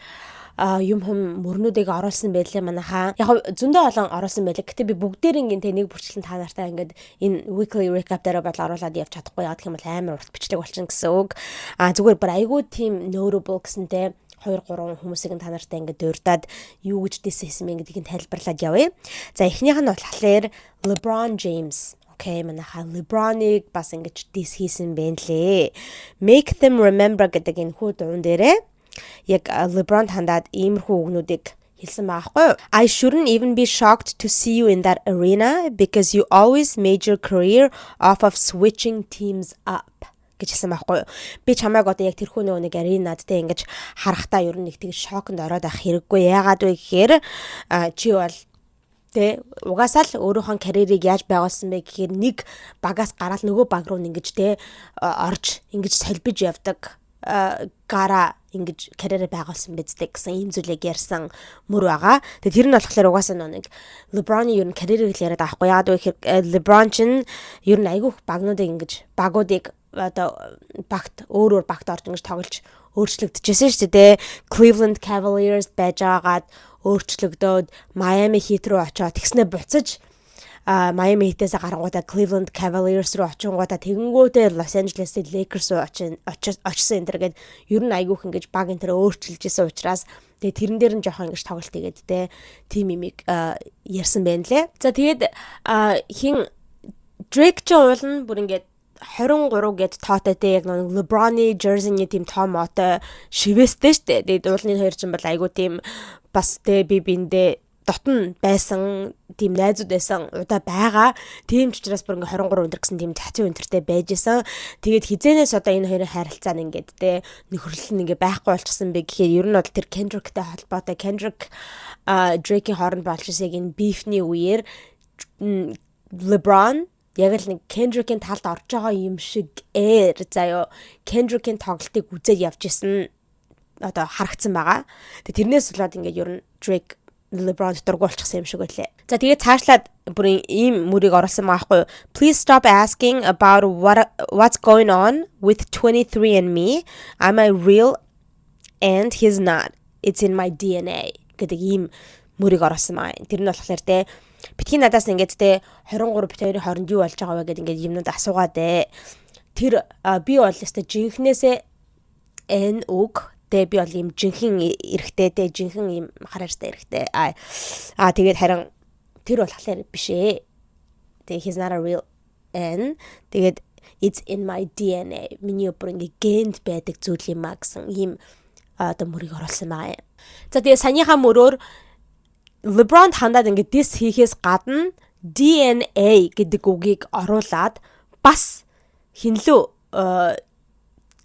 юм хум мөрнүүдийг оруулсан байлээ манайхаа. Яг зөндөө олон оруулсан байлээ. Гэтэ би бүгдээрингийн, тэ, нэг бүрчлэн та нартай ингээд энэ weekly recap дээр бол оруулаад явж чадахгүй. Яг гэх юм бол амар урт бичлэг болчихно гэсэн үг. А зүгээр бүр айгүй тийм notable гэсэн, тэ, 2 3 хүмүүсийг нь та нартай ингээд дурдаад юу гэж diss хийсэн бэ гэдгийг тайлбарлаад явъя. За, эхнийх нь болохоор LeBron James. Okay, манайхаа LeBron-ыг бас ингэж diss хийсэн бэ лээ. Make Them Remember гэдэг энэ хүү дуун дээрээ яг LeBron хандаад иймэрхүү үгнүүдийг хэлсэн байгаа хгүй юу? "I shouldn't even be shocked to see you in that arena because you always made your career off of switching teams up" гэж хэлсэн байхгүй юу? Би чамайг одоо яг тэрхүү нөгөө нэг arena д, те, ингэж харахтаа ер нь нэг тэгж шоконд ороод авах хэрэггүй. Яагаад вэ гэхээр чи бол, тэ, угаасаа л өөрийнхөө карьерийг яаж байгуулсан бэ гэхээр нэг багаас гараал нөгөө баг руу ингэж, тэ, орж ингэж солбиж явдаг гараа ингэж карьерээ байгуулсан биз дээ гэсэн ийм зүйлийг ярьсан мөр байгаа. Тэгээ тэр нь болохоор угаасаа нэг LeBron-ы ер нь карьерийг л яриад байгаа байхгүй. Яагаад вэ гэхээр LeBron чинь ер нь айгүйх багнуудыг ингэж багуудыг одоо багт өөр өөр багт орж ингэж тоглож өөрчлөгдөжсэн шүү дээ. Cleveland Cavaliers байж байгаад өөрчлөгдөөд Miami Heat руу очоод, тэгснэ буцаж Miami Heat-ээс гарангуудаа Cleveland Cavaliers руу очингуудаа тэгэнгүүтээ Los Angeles-ийн Lakers руу очсон энэ төр гээд ер нь айгүйх ингэж баг энэ төр өөрчилж исэн учраас тэгээ тэрэн дээр нь жоохон ингэж тоглолт хийгээд, те, тим имийг ярьсан байна лээ. За, тэгээд хин Drake ч уулна бүр ингээд 23 гэд тоотой, те, яг нэг LeBron-ы jersey-ний тийм тоо мотой шивээстэй штэ. Тэгээд уулны хоёр чинь бол айгуу тийм бас, те, би биэндээ дотн байсан, тийм найзууд байсан, удаа байгаа. Тийм ч учраас бүр ингээ 23 өнтер гэсэн тийм цацын өнтертэй байж исэн. Тэгээд хизээнээс одоо энэ хоёрын харилцаа нь ингээд те нөхөрлөл нь ингээ байхгүй болчихсон бэ гэхээр ер нь бол тэр Kendrick-тэй холбоотой, Kendrick Drake-ийн хооронд болж исэн яг энэ beef-ний үеэр LeBron яг л нэг Kendrick-ийн талд орж байгаа юм шиг ээр заяо, Kendrick-ийн тоглолтыг үзээд явж исэн одоо харагдсан байгаа. Тэгээ тэрнээс болоод ингээд ер нь Drake LeBron дургүй болчихсон юм шиг байлээ. За, тэгээд цаашлаад бүр ийм мөрийг оруулсан байгаа байхгүй юу? "Please stop asking about what's going on with 23andMe. I'm a real and he's not. It's in my DNA" гэдэг ийм мөрийг оруулсан байгаа. Тэр нь болохоор те битгий надаас ингээд те 23 бит хоёрын хооронд юу болж байгаа вэ гэдээ ингээд юмнууд асуугаад ээ. Тэр би бол ёстой жинхнээсээ N үг. Тэгээ би бол ийм жинхэнэ эрэгтэй те, жинхэнэ ийм хар арьстай эрэгтэй. А тэгээд харин тэр болохоор биш ээ. Тэгээ he's not a real N. Тэгээд it's in my DNA. Миний бүр ингээ генд байдаг зүйл юм а гэсэн ийм одоо мөрийг оруулсан байгаа юм. За, тэгээ саяныхаа мөрөөр LeBron хандаад ингээ diss хийхээс гадна DNA гэдэг үгийг оруулаад бас хинлүү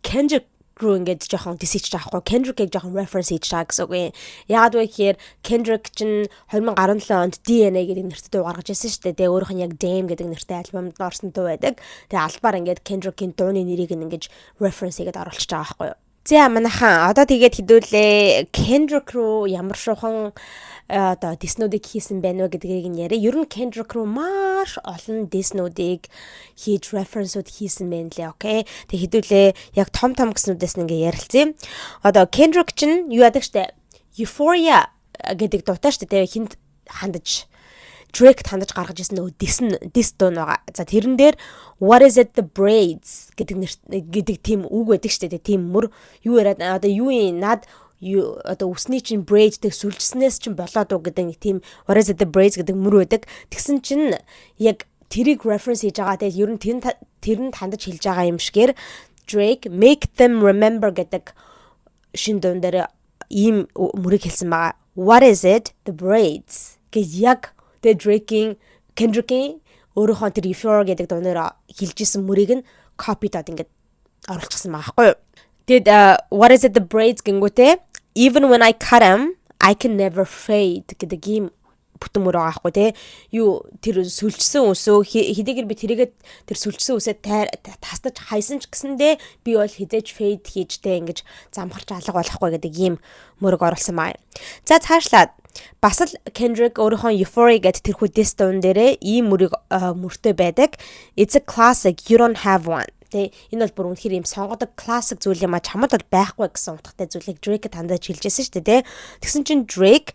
Kendrick руу ингээд жоохон diss хийж байгаа байхгүй, Kendrick-ийг жоохон reference хийж байгаа гэсэн үг юм. Яагаад вэ гэхээр Kendrick чинь 2017 онд DNA гэдэг нэртэй дуу гаргаж ирсэн шүү дээ. Тэгээ өөрийнх нь яг Damn гэдэг нэртэй альбомд орсон дуу байдаг. Тэгээ албаар ингээд Kendrick-ийн дууны нэрийг ингээд reference хийгээд оруулчихж байгаа байхгүй юу. За, манайхан, одоо тэгээд хэдүүлээ Kendrick руу ямар шуухан одоо diss нүүдийг хийсэн байна вэ гэдгийг нь яриа. Ер нь Kendrick руу маш олон diss нүүдийг хийж, reference үүд хийсэн байна лээ, okay. Тэг хэдүүлээ яг том том гэснүүдээс нь ингээ ярилцъя. Одоо Kendrick чинь юу яадаг штэ. Euphoria гэдэг дуутай штэ. Тэгээ хинт хандаж, Drake хандаж гаргаж ирсэн нөгөө diss н diss дуу байгаа. За, тэрэн дээр "What is it, the braids" гэдэг нэр гэдэг тийм үг байдаг шүү дээ. Тийм мөр юу яриад одоо юу юм над юу одоо үсний чинь braid тэг сүлжснээс чинь болоод уу гэдэг нэг тийм "What is it, the braids" гэдэг мөр байдаг. Тэгсэн чинь яг тэрийг reference хийж байгаа. Тэгээд ер нь тэр нь хандаж хэлж байгаа юм шигээр Drake "Make Them Remember" гэдэг шин дуун дээр ийм мөрийг хэлсэн байгаа. "What is it, the braids" гэж яг тэгээ Drake-ийн, Kendrick-ийн өөрийнхөө тэр Euphoria гэдэг дуунаар хэлж исэн мөрийг нь copy доод ингээд оруулчихсан байгаа байхгүй юу. Тэгэд "What is it, the braids" гингүүтээ "Even when I cut them, I can never fade" гэдэг ийм бүтэн мөр байгаа байхгүй тий. Юу тэр сүлжсэн үсөө хэдийгээр би тэрийгээ тэр сүлжсэн үсээ тастаж хайсан ч гэсэндээ би бол хизээж fade хийж тэ ингэж замхарч алга болохгүй гэдэг ийм мөрөг оруулсан маа. За, цаашлаад бас л Kendrick өөрийнхөө Euphoria гэдэг тэрхүү diss дуун дээрээ ийм мөрийг мөртэй байдаг. "It's a classic, you don't have one." Тэ, энэ бол бүр үнэхээр ийм сонгодог классик зүйл юм а, чамд бол байхгүй гэсэн утгатай зүйлийг Drake хандаж хэлжсэн шүү дээ, тэ. Тэгсэн чинь Drake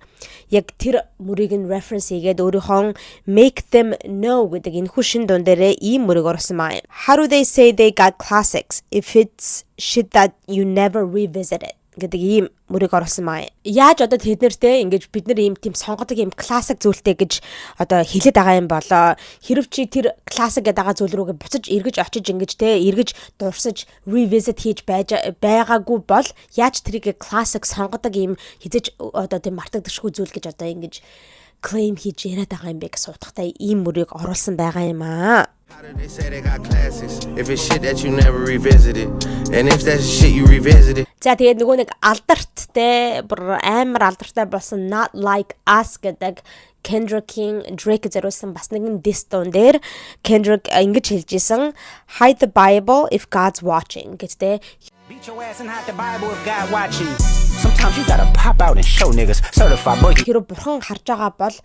яг тэр мөрийг нь reference хийгээд өөрийнхөө Make Them Know гэдэг энэхүү шин дуун дээрээ ийм мөрийг оруулсан байна. "How do they say they got classics if it's shit that you never revisited" гэдэг ийм мөрийг оруулсан маа. Яаж одоо тэд нартэй ингэж бид нар ийм тийм сонгодог ийм классик зүйлтэй гэж одоо хэлээд байгаа юм болоо. Хэрв чи тэр классик гэдэг байгаа зүйл рүүгээ буцаж эргэж очиж ингэж те эргэж дурсаж revisit хийж байж байгаагүй бол яаж тэрийг классик, сонгодог ийм хизэж одоо тийм мартагдашгүй зүйл гэж одоо ингэж claim хийж яриад байгаа юм бэ гэсэн утгатай ийм мөрийг оруулсан байгаа юм аа. How do they say they got classics if it's shit that you never revisited? And if that's shit you revisited. За, тэгээд нөгөө нэг алдарт те бүр амар алдартай болсон Not Like Us гэдэг Kendrick-ийн Drake зориулсан бас нэгэн diss дуун дээр Kendrick ингэж хэлж исэн: "Hide the Bible if God's watching" гэж те. Beat your ass and hide the Bible if God watching. Sometimes you gotta pop out and show niggas certified boogie. Хэрвээ бурхан харж байгаа бол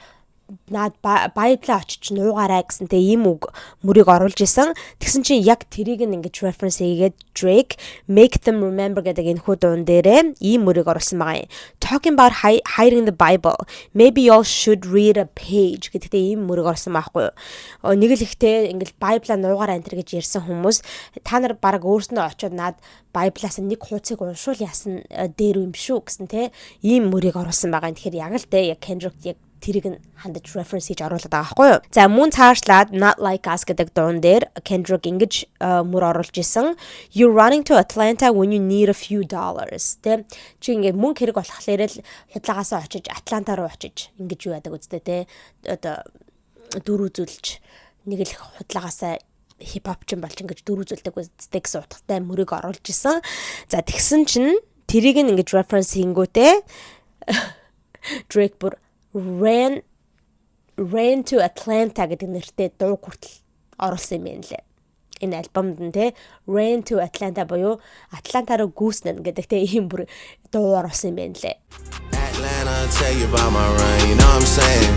наад Bible аа очиж нуугаарай гэсэн те ийм үг мөрийг оруулж исэн. Тэгсэн чинь яг тэрийг нь ингэж reference хийгээд Drake Make Them Remember гэдэг энэхүү дуун дээрээ ийм мөрийг оруулсан байгаа юм. "Talking about hiding the Bible. Maybe y'all should read a page" гэдэгтэй ийм мөрийг оруулсан байхгүй юу. Нэг л ихтэй ингээл Bible аа нуугаарай энэ гэж ярьсан хүмүүс та нар баг өөрснөө очиод наад Bible-аас нэг хуудсыг уншуул яасан дээр юм шүү гэсэн те ийм мөрийг оруулсан байгаа юм. Тэгэхээр яг л те яг Kendrick яг Тэрийг нь хандаж reference хийж оруулаад байгаа байхгүй юу. За, мөн цаашлаад Not Like Us гэдэг дуун дээр Kendrick ингэж мөр оруулж исэн. "You running to Atlanta when you need a few dollars." Тэ, чи ингээд мөнгө хэрэг болохоор л худлагаасаа очиж, Атланта руу очиж ингэж юу яадаг үстэй, тэ, одоо дүр үзүүлж, нэг л худлагаасаа хипхоп ч болж ингэж дүр үзүүлдэг үстэй гэсэн утгатай мөрийг оруулж исэн. За, тэгсэн чинь тэрийг нь ингэж reference хийнгүүтээ Drake бүр Ran to Atlanta гэдэг нэртэй дуу хүртэл оруулсан юм байна лээ. Энэ альбомд нь, те, Ran to Atlanta буюу Атланта руу гүйснэ гэдэг, те, ийм бүр дуу оруулсан юм байна лээ. Atlanta, tell you about my run, you know what I'm saying?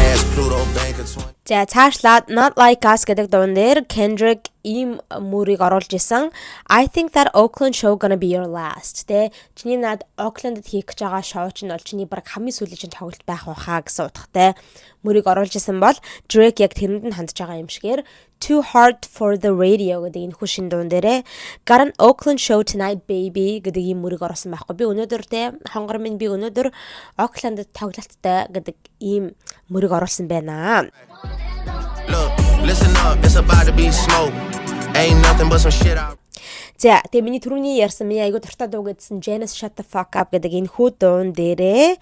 Ask Pluto Bank of 20. За, цаашлаад Not Like Us гэдэг дуун дээр Kendrick ийм мөрийг оруулж исэн. "I think that Oakland show gonna be your last." Тэ, чиний над Oakland-д хийх гэж байгаа шоу чинь бол чиний баг хамгийн сүүлийн чинь тоглолт байх байхаа гэсэн утгатай мөрийг оруулж исэн бол Drake яг тэрэнд нь хандж байгаа юм шигээр Too Hard for the Radio гэдэг энэ хүү шин дуун дээрээ "Got an Oakland show tonight, baby" гэдэг ийм мөрийг оруулсан байхгүй. Би өнөөдөр, те, хонгор минь, би өнөөдөр Oakland-д тоглолттой гэдэг ийм мөрийг оруулсан байна. Look, listen up, it's about to be smoke. Ain't nothing but some shit I За, тэгээ миний түрүүний ярьсан, миний айгуу дуртай дуу гэдсэн Janice Shut the Fuck Up гэдэг энэ хүү дуун дээрээ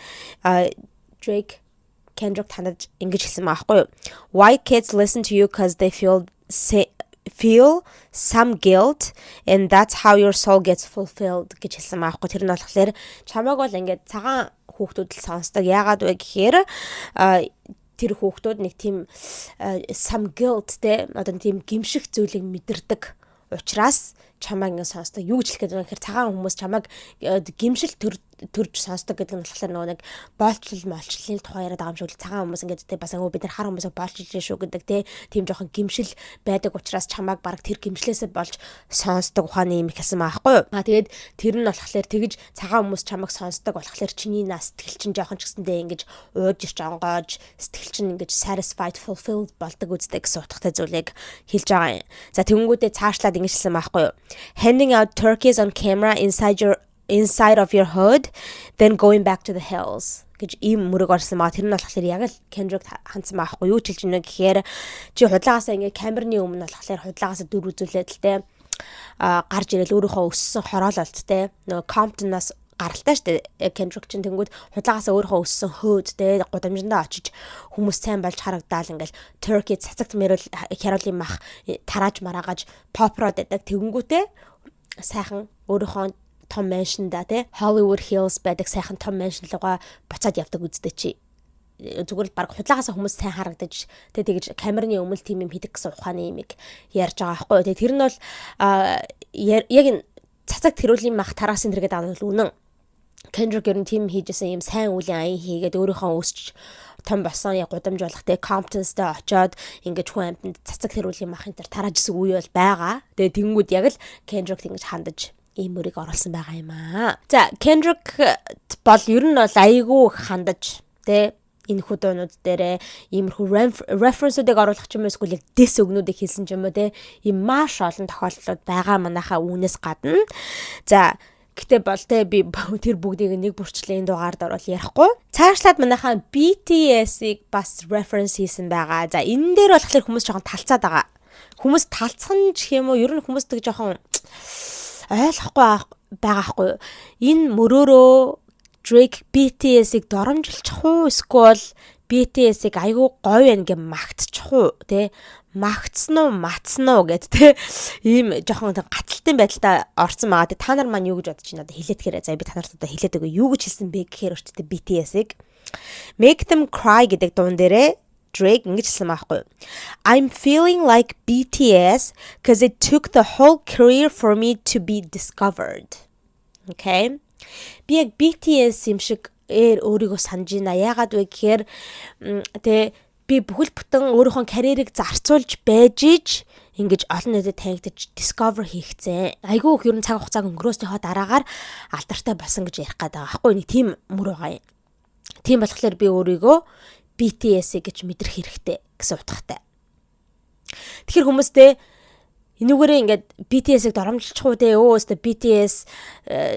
Drake Kendrick хандаж ингэж хэлсэн байгаа байхгүй юу? "White kids listen to you 'cause they feel some guilt and that's how your soul gets fulfilled" гэж хэлсэн байгаа байхгүй. Тэр нь болохоор чамайг бол ингээд цагаан хүүхдүүд л сонсдог. Яагаад вэ гэхээр тэр хүүхдүүд нэг тийм some guilt, те, одоо тийм гэмших зүйлийг мэдэрдэг учраас чамайг ингэ сонсдог. Юу гэж хэлэх гээд байгаа гэхээр цагаан хүмүүс чамайг гэмшил төрж сонсдог гэдэг нь болохоор нөгөө нэг боолчлол молчлолын тухай яриад байгаа юм шиг л, цагаан хүмүүс ингээд, те, бас ангуу бид нар хар хүмүүсийг боолчилж шүү гэдэг, те, тийм жоохон гэмшил байдаг учраас чамайг баг тэр гэмшлээсээ болж сонсдог ухааны юм их хэлсэн байгаа байхгүй юу. А тэгээд тэр нь болохоор тэгж цагаан хүмүүс чамайг сонсдог болохоор чиний нас сэтгэл чинь жоохон ч гэсэндээ ингэж ууж ирч онгоож, сэтгэл чинь ингэж satisfied, fulfilled болдог үстэй гэсэн утгатай зүйлийг хэлж байгаа юм. За, тэгэнгүүтээ цаашлаад ингэж хэлсэн байхгүй юу. "Handing out turkeys on camera inside of your hood, then going back to the hills" гэж ийм мөрөг орсон маа. Тэр нь болохоор яг л Kendrick хандсан байхгүй юу, ч хэлж байна гэхээр чи худлагаасаа ингээ камерны өмнө болохоор худлагаасаа дүр үзүүлээд л, те, а гарч ирэл өөрийнхөө өссөн хороололт, те, нөгөө Compton-аас гаралтай штэ Kendrick чинь. Тэнгүүд худлагаасаа өөрийнхөө өссөн hood, те, гудамжиндаа очиж хүмүүс сайн болж харагдаал, ингээл turkey, цацагт мэрэл хяруулын мах тарааж мараагаж попрод байдаг. Тэгэнгүүтээ сайхан өөрийнхөө том mansion да, те, Hollywood Hills байдаг сайхан том mansion руугаа буцаад явдаг үстэй чи. Зүгээр л баг худлагаасаа хүмүүс сайн харагдаж, тэ, тэгж камерны өмнө тийм юм хийдэг гэсэн ухааны юмыг ярьж байгаа байхгүй. Тэгээ тэр нь бол яг энэ цацаг тэрүүлийн мах тараасан тэр гэдэг нь бол үнэн. Kendrick ер нь тийм хийжсэн юм, сайн үлийн аян хийгээд өөрийнхөө өсч том болсон яг гудамж болох, те, Compton-стай очоод ингэж хүн амьтанд цацаг тэрүүлийн мах энэ төр тарааж исэн үе бол байгаа. Тэгээ тэнгүүд яг л Kendrick ингэж хандаж ийм мөрийг оруулсан байгаа юм аа. За, Kendrick бол ер нь бол айгүй хандаж, те, энэ хүү дуунууд дээр иймэрхүү reference-уудыг оруулах ч юм уу, эсвэл яг diss үгнүүдийг хэлсэн ч юм уу, те, ийм маш олон тохиолдлууд байгаа манайхаа үүнээс гадна. За, гэтээ бол, те, би тэр бүгдийг нэг бүрчлэн дугаард орвол ярихгүй. Цаашлаад манайхаа BTS-ийг бас reference хийсэн байгаа. За, энэ дээр болохоор хүмүүс жоохон талцаад байгаа. Хүмүүс талцхан ч юм уу, ер нь хүмүүс тэг жоохон ойлгохгүй байгаа хгүй юу. Энэ мөрөөрөө Drake BTS-ийг доромжилчих уу, эсвэл BTS-ийг айгүй гоё байна гэж магтчих уу, те, магтсан уу, матсан уу гэд, те, ийм жоохон гацалтын байдалтай орсон байгаа. Тэ, та нар маань юу гэж бодож байна, одоо хэлээд хэрэг. За, би та нарт одоо хэлээд өгье. Юу гэж хэлсэн бэ гэхээр өөртөө BTS-ийг Make Them Cry гэдэг дуун дээрээ Drake ингэж хэлсэн байхгүй. "I'm feeling like BTS 'cause it took the whole career for me to be discovered." Okay. Би яг BTS юм шиг ээр өөрийгөө санаж байна. Яагаад вэ гэхээр, тэ, би бүхэл бүтэн өөрийнхөө карьерийг зарцуулж байж иж ингэж олон нийтэд танигдаж, discover хийгцэн. Айгүй их ер нь цаг хугацааг өнгөрөөснийхөө дараагаар алдартай болсон гэж ярих гээд байгаа байхгүй, нэг тийм мөр байгаа юм. Тийм болохоор би өөрийгөө BTS гэж мэдрэх хэрэгтэй гэсэн утгатай. Тэгэхээр хүмүүстэй энүүгээрээ ингээд BTS-ийг доромжилчих уу, те, өө өстө BTS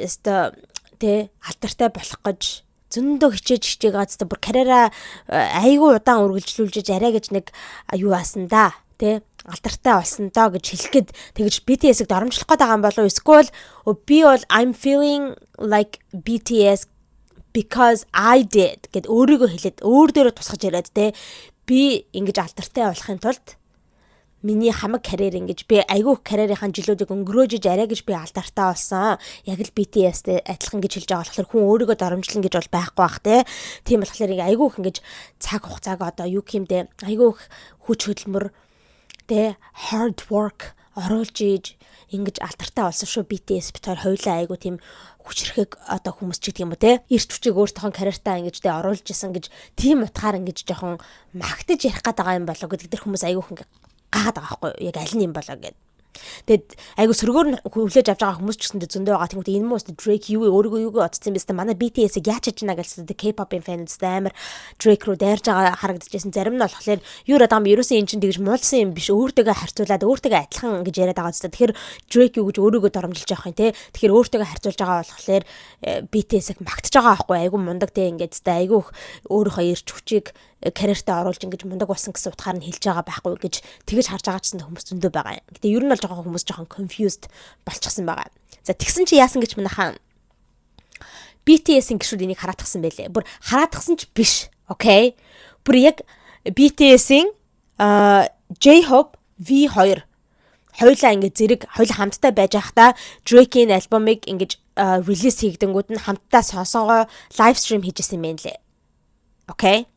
өстө, те, алдартай болох гэж Зөндөө хичээж хичээгээд та бүр карьераа айгүй удаан үргэлжлүүлж арай гэж нэг юу асан да, тэ, алдартай болсон доо гэж хэлэх гээд тэгж BTS-ийг доромжлох гээд байгаа юм болов уу, эсвэл би бол "I'm feeling like BTS because I did" гэд өөрийгөө хэлээд, өөр дээрээ тусгаж яриад, те, би ингэж алдартай болохын тулд миний хамаг карьер ингэж, би айгүй карьерийнхаа жилүүдийг өнгөрөөжиж арай гэж би алдартай болсон. Яг л BTS-тэй адилхан гэж хэлж байгаа болохоор хүн өөрийгөө доромжлон гэж бол байхгүй бах, те. Тийм болохоор ингээ айгүй их ингэж цаг хугацааг, одоо юу гэмдэ, айгүй их хүч хөдөлмөр, те, hard work оруулж иж ингэж алдартай болсон шүү BTS, бид хоёр хоёулаа айгүй тийм хүчрэхэг одоо хүмүүс ч гэдэг юм уу, те, эрч хүчийг өөртөөхөн карьертаа ингэж, те, оруулж исэн гэж, тийм утгаар ингэж жоохон магтаж ярих гээд байгаа юм болоо гэдэг тэр хүмүүс айгүй их ингээ гайхаад байгаа байхгүй юу, яг аль нь юм болоо гэд. Тэгээд айгу сөргөөр нь хүлээж авч байгаа хүмүүс ч гэсэндээ зөндөө байгаа. Тэнгүүт энэ муус Drake юу, өөрийгөө юуг бодсон юм бэ? Манай BTS-ийг яаж хийж байна гэсэн K-pop-ын fan үүд амар Drake руу дайрж байгаа харагдчихсэн. Зарим нь болохоор юу яриад байгаа юм, ерөөсөн эн чинь тэгж муулсан юм биш. Өөртөөгөө харьцуулаад, өөртөөгөө адилхан гэж яриад байгаа зү. Тэгэхээр Drake юу гэж өөрийгөө доромжилж явах юм, те. Тэгэхээр өөртөөгөө харьцуулж байгаа болохоор BTS-ийг магтаж байгаа байхгүй, айгу мундаг, те, ингээд тэ айгу өөрийнхөө эрч хүчийг карьертаа оруулж ингэж мундаг болсон гэсэн утгаар нь хэлж байгаа байхгүй гэж тэгэж харж байгаа ч гэсэн хүмүүс зөндөө байгаа юм. Гэтэ ер нь бол жоохон хүмүүс жоохон confused болчихсон байгаа. За, тэгсэн чи яасан гэж манайхаа BTS-ийн гишүүд энийг хараатгсан байлээ. Бүр хараатгсан ч биш. Okay. Бүр яг BTS-ийн J-Hope, V2 хоёулаа ингэ зэрэг хоёулаа хамтдаа байж байхдаа Drake-ийн альбомыг ингэж release хийгдэнгүүд нь хамтдаа сонсонгоо live stream хийжсэн юм байна лээ. Okay.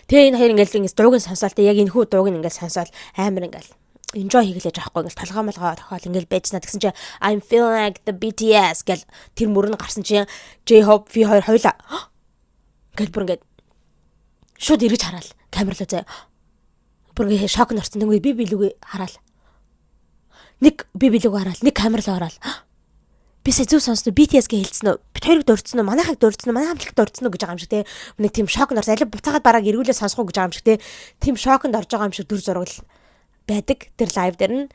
Тэгээ энэ хоёр ингээл ингэ дууг нь сонсоол, тэ, яг энэ хүү дууг нь ингээл сонсоол, амар ингээл enjoy хийглээж байгаа байхгүй, ингээл толгой молгоо тохиол ингээл байжснаа. Тэгсэн чинь "I'm feeling like the BTS" гэл тэр мөр нь гарсан чинь J-Hope, V2 хоёулаа ингээл бүр ингээд шууд эргэж хараал камер руу заяа, бүр ингээ шок норсон. Тэнгүү би билүүгээ хараал, нэг би билүүгээ хараал, нэг камер руу хараал, би сая зөв сонсно, BTS гээ хэлсэн үү, бид хоёрыг дурдсан уу, манайхыг дурдсан уу, манай хамтлагт дурдсан уу гэж байгаа юм шиг, те, нэг тийм шокнд орсон, аль буцаагаад бараг эргүүлээ сонсох уу гэж байгаа юм шиг, те, тийм шоконд орж байгаа юм шиг дүр зураг байдаг тэр live дээр нь.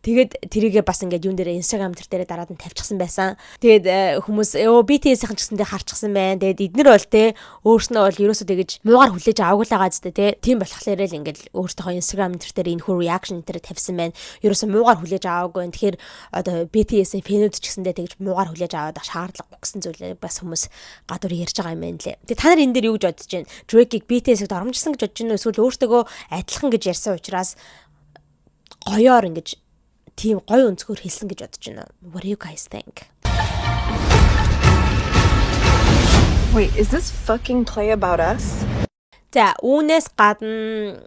Тэгээд тэрийгээ бас ингээд юун дээр, Instagram тэр дээрээ дараад нь тавьчихсан байсан. Тэгээд хүмүүс өө BTS-ийн ч гэсэндээ харчихсан байна. Тэгээд эднэр бол, те, өөрснөө бол ерөөсөө тэгэж муугар хүлээж аваагүй л байгаа зү, те. Тийм болохоор л ингээд өөртөөхөө Instagram тэр дээр энэ хүү reaction тэр тавьсан байна. Ерөөсөө муугар хүлээж аваагүй. Тэгэхээр одоо BTS-ийн fan үүд ч гэсэндээ тэгэж муугар хүлээж аваад шаардлагагүй гэсэн зүйлээ бас хүмүүс гадуур ярьж байгаа юм байна лээ. Тэгээд та нар энэ дээр юу гэж бодож байна? Drake-ийг BTS-ийг доромжилсан гэж бодож байна уу? Эсвэл өөртөөгөө адилхан гэж ярьсан учраас гоёор ингэж тийм гоё өнцгөр хэлсэн гэж бодож байна. What do you guys think? Wait, is this fucking play about us? За, үүнээс гадна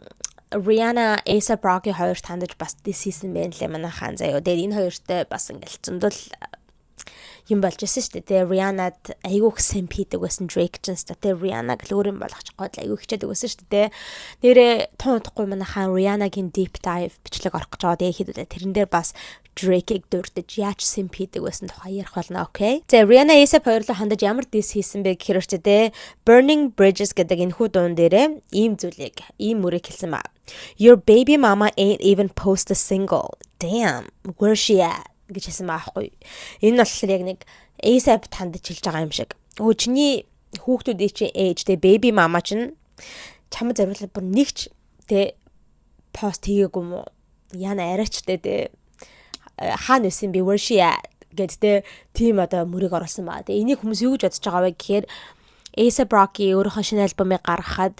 Rihanna, A$AP Rocky хоёр тандаж бас diss хийсэн байх лээ манайхаан заяо. Тэгээд энэ хоёртой бас ингээл зөндөл юм болж исэн шүү дээ. Тэгээ Rihanna-д айгүй их simp хийдэг байсан Drake ч гэсэн, тэгээ Rihanna-г л өөр юм болгочих гол айгүй хичээдэг байсан шүү дээ. Нэрээ тун удахгүй манайхаан Rihanna-гийн deep dive бичлэг орох гэж байгаа. Тэгээ хэдүүлээ тэрэн дээр бас Drake-ийг дурдж, яаж simp хийдэг байсан тухай ярих болно, okay. За, Rihanna, A$AP хоёрлоо хандаж ямар diss хийсэн бэ гэхээр ч те Burning Bridges гэдэг энэхүү дуун дээрээ ийм зүйлийг, ийм мөрийг хэлсэн ба. "Your baby mama ain't even post a single. Damn, where she at?" гэж хэлсэн байгаа байхгүй. Энэ нь болохоор яг нэг A$AP тандж хэлж байгаа юм шиг. Өө, чиний хүүхдүүдийн чинь ээж, те, baby mama чинь чамд зориулаад бүр нэгч, те, пост хийгээгүй юм уу? Яна арайчтай, те, хаана байсан бэ? "Where she at?" гэд, те, тийм одоо мөрийг оруулсан ба. Тэгээ энийг хүмүүс юу гэж бодож байгаа вэ гэхээр A$AP Rocky өөрийнхөө шинэ альбомыг гаргахад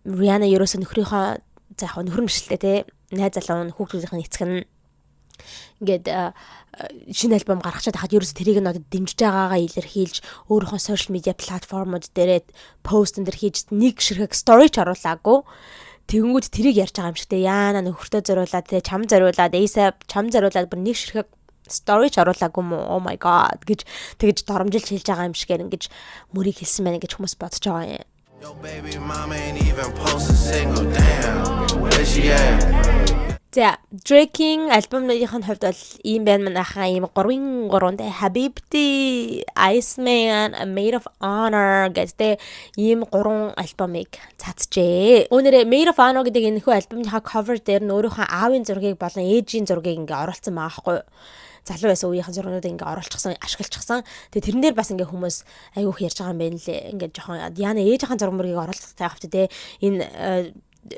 Rihanna ерөөсө нөхрийнхөө, за яг нөхөр нь биш л те, найз залуу нь, хүүхдүүдийн эцэг нь ингээд шинэ альбом гаргачаад хахад ерөөсө тэрийг нь одоо дэмжиж байгаагаа илэрхийлж, өөрийнхөө social media платформуд дээрээ пост энэ хийж, нэг ширхэг story ч оруулаагүй. Тэгэнгүүт тэрийг ярьж байгаа юм шиг, те, яана нөхөртөө зориулаад, те, чам зориулаад, A$AP чам зориулаад бүр нэг ширхэг story ч оруулаагүй мó, oh my god гэж тэгж доромжилж хэлж байгаа юм шигээр ингэж мөрийг хэлсэн байна гэж хүмүүс бодож байгаа юм. Your baby mama ain't even post a single. Damn, where she at? За, Drake-ийн альбомных нь хувьд бол ийм байна манайхаа, ийм 3-ын 3 те, Habibti, Iceman, Maid of Honor гэдэг ийм гурван альбомыг цацжээ. Үүнээрээ Maid of Honor гэдэг энэхүү альбомынхаа cover дээр нь өөрийнхөө аавын зургийг болон ээжийн зургийг ингээ оруулсан байгаа хгүй юу. залуу байсан үеийнхэн зургуудыг ингээ оруулчихсан, ашиглчихсан. Тэгээ тэрэн дээр бас ингээ хүмүүс айгүйх ярьж байгаа юм байна лээ. Ингээ жоохон Диана ээжийнхэн зураг мөргийг оруулахтай явах те, энэ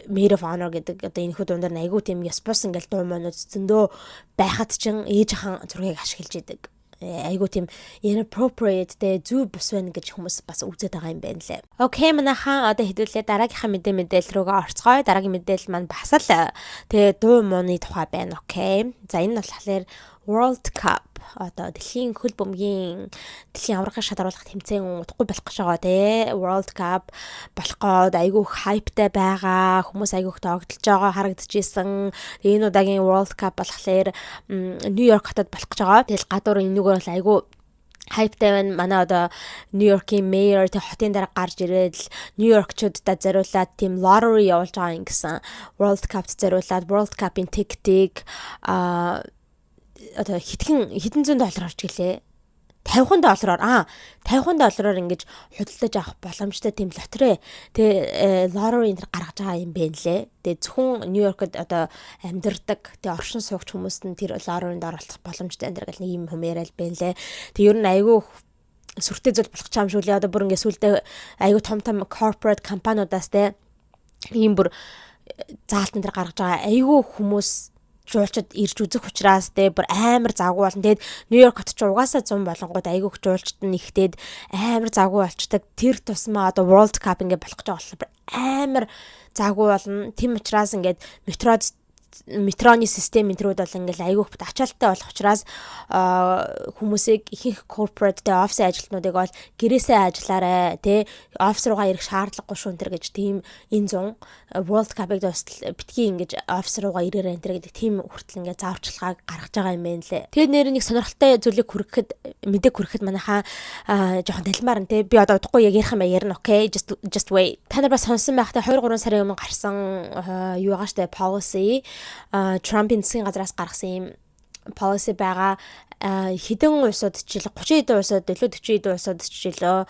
Maid of Honor гэдэг одоо энэ хүү дуун дээр айгүй тийм ёс бус ингээл дуу моонууд зөндөө байхад чинь ээжийнхэн зургийг ашиглаж идэг, айгуу тийм inappropriate те, зүй бус байна гэж хүмүүс бас үзээд байгаа юм байна лээ. Okay, манайхан, одоо хэдүүлээ дараагийнхаа мэдээлэл рүүгээ орцгоё. Дараагийн мэдээлэл маань бас л тэгээ дуу мууны тухай байна. Okay. За, энэ нь болохоор World Cup, одоо дэлхийн хөл бөмбөгийн, дэлхийн аваргын шалгаруулах тэмцээн удахгүй болох гэж байгаа тий. World Cup болох гээд айгүй hype тай байгаа, хүмүүс айгүй догдолж байгаа харагдчихсэн. Энэ удаагийн World Cup болохоор Нью-Йорк хотод болох гэж байгаа. Тэгэл гадуур энэгээр бол айгүй hype тай байна. Манай одоо Нью-Йоркийн mayor тэг хотын дараа гарч ирээд л Нью-Йоркчуудад зориулаад тийм lottery явуулж байгаа юм гэсэн. World Cup-т зориулаад World Cup-ын ticket-ийг одоо хэдхэн хэдэн зуун доллар орж гэлээ. 50 доллараар 50 доллараар ингэж худалдаж авах боломжтой тийм лотерей тэгээ lottery энэ гаргаж байгаа юм байна лээ. Тэгээ зөвхөн Нью-Йоркод одоо амьдардаг, тэгээ оршин суугч хүмүүст нь тэр lottery-нд оролцох боломжтой энэ гэл нэг юм хүм яриад байна лээ. Тэгээ ер нь айгүй сүртэй зүйл болох ч юм шүү лээ. Одоо бүр ингээ сүлдээ айгүй том том corporate компаниудаас те ийм бүр заалт энэ гаргаж байгаа, айгүй хүмүүс жуулчид ирж үзэх учраас те бүр амар завгүй болно. Тэгээд Нью-Йорк хот ч угаасаа 100 болонгууд айгүйх жуулчид нь ихтээд амар завгүй болчдаг. Тэр тусмаа одоо World Cup ингээ болох гэж байгаа болохоор амар завгүй болно. Тийм учраас ингээд метроны систем энтрүүд бол ингээл айгүйх ачаалттай болох учраас хүмүүсийг, ихэнх corporate тэ офисын ажилтнуудыг бол гэрээсээ ажиллаарай тэ, офис руугаа ирэх шаардлагагүй шүү энэ гэж, тийм энэ зун World Cup-ыг дуустал битгий ингэж офис руугаа ирээрэй энэ гэдэг тийм хүртэл ингээ зааварчилгааг гаргаж байгаа юм байна лээ. Тэгээд нэр нэг сонирхолтой зүйлийг хүргэхэд, мэдээг хүргэхэд манайхаа жоохон талмаар нь те, би одоо удахгүй яг ярих юм ярина, okay, just wait. Та нар бас сонсон байхдаа 2 3 сарын өмнө гарсан юу байгаа штэ, policy, Трампын засгийн газраас гаргасан юм policy байгаа. Хэдэн улсууд ч 30 хэдэн улсууд илүү, 40 хэдэн улсууд ч илүү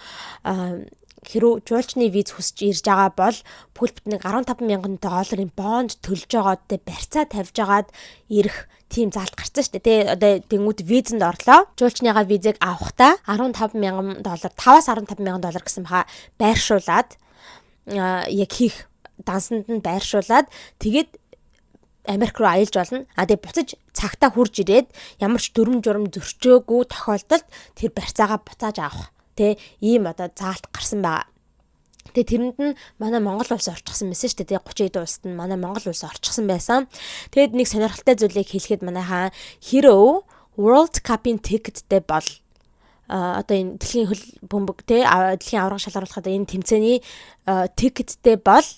хэрүү жуулчны виз хүсэж ирж байгаа бол бүхэл бүтэн 15 мянган долларын бонд төлж байгаад, барьцаа тавьж агаад ирэх тийм заалт гарсан шүү дээ. Тэ одоо тэнгууд визэнд орлоо. Жуулчныгаа визийг авахдаа 15 мянган доллар, 5-аас 15 мянган доллар гэсэн баха, байршуулад, яг хийх дансанд нь байршуулад тэгээд Америк руу аялж болно. А тэгээ буцаж цагтаа хурж ирээд ямар ч дүрм журам зөрчөөгүй тохиолдолд тэр барьцаагаа буцааж авах. Тэ ийм одоо заалт гарсан байгаа. Тэгээ тэрэнд нь манай Монгол улс орчихсон байсан шүү дээ. 30 хэд улсад нь манай Монгол улс орчихсон байсан. Тэгэд нэг сонирхолтой зүйлийг хэлэхэд манайхаа хэрв World Cup-ын ticket тэй бол, одоо энэ дэлхийн хөл бөмбөг те, дэлхийн аварга шалгаруулахад энэ тэмцээний ticket тэй бол,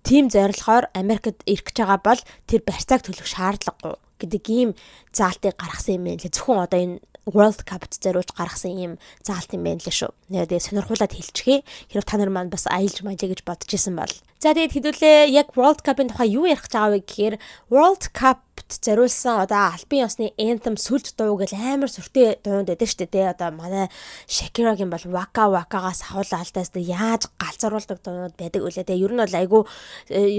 тийм зорилгоор Америкт ирэх гэж байгаа бол тэр барьцааг төлөх шаардлагагүй гэдэг ийм заалтыг гаргасан юм байна лээ. Зөвхөн одоо энэ World Cup-т зориулж гаргасан ийм заалт юм байна лээ шүү. Тэгээ сонирхуулаад хэлчихье. Хэрв та нар маань бас аялж маялаа гэж бодож исэн бол. За, тэгээд хэдүүлээ яг World Cup-ын тухай юу ярих гэж байгаа вэ гэхээр World Cup-т зориулсан одоо албан ёсны anthem, сүлд дуу гэл амар сүртэй дуунд байдаг шүү дээ. Одоо манай Shakira-гийн бол Waka Waka-гаас ахуулаад яаж галзууруулдаг дуунууд байдаг үлээ. Тэгээ ер нь бол айгүй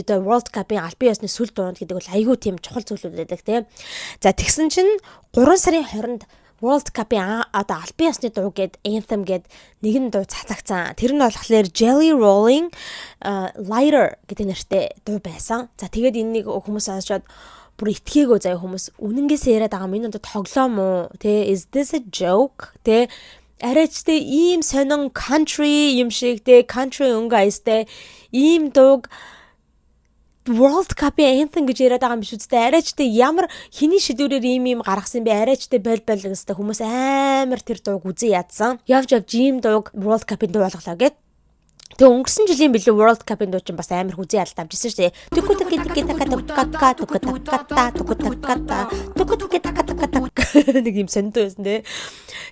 одоо World Cup-ын албан ёсны сүлд дуунд гэдэг бол айгүй тийм чухал зүйлүүд байдаг те. За, тэгсэн чинь 3 сарын 20-нд World Cup-ын одоо албан ёсны дуу гээд, anthem гээд нэгэн дуу цацагцсан. Тэр нь болохоор Jelly Roll-ийн Lighter гэдэг нэртэй дуу байсан. За, тэгээд энэнийг хүмүүс сонсчоод бүр итгээгүй заяа хүмүүс, үнэнгээсээ яриад байгаа юм, энэ одоо тоглоом уу те, is this a joke те, арайч те ийм сонин country юм шиг те, country өнгө аястай ийм дууг World Cup-ын anthem гэж яриад байгаа юм биш үстэй. Арайч те ямар хиний шийдвэрээр ийм юм гаргасан бэ? Арайч те боль боль гэстэй хүмүүс амар тэр дууг үзэн ядсан. Явж явж ийм дууг World Cup-ын дуу болголоо гэд. Тэгээ өнгөрсөн жилийн билүү, World Cup-ын дуу чинь бас амар хүзээ ялт авчихсан шүү дээ. Түку түки түки така така туку така та туку така та туку түки така така так нэг юм сонтой байсан те.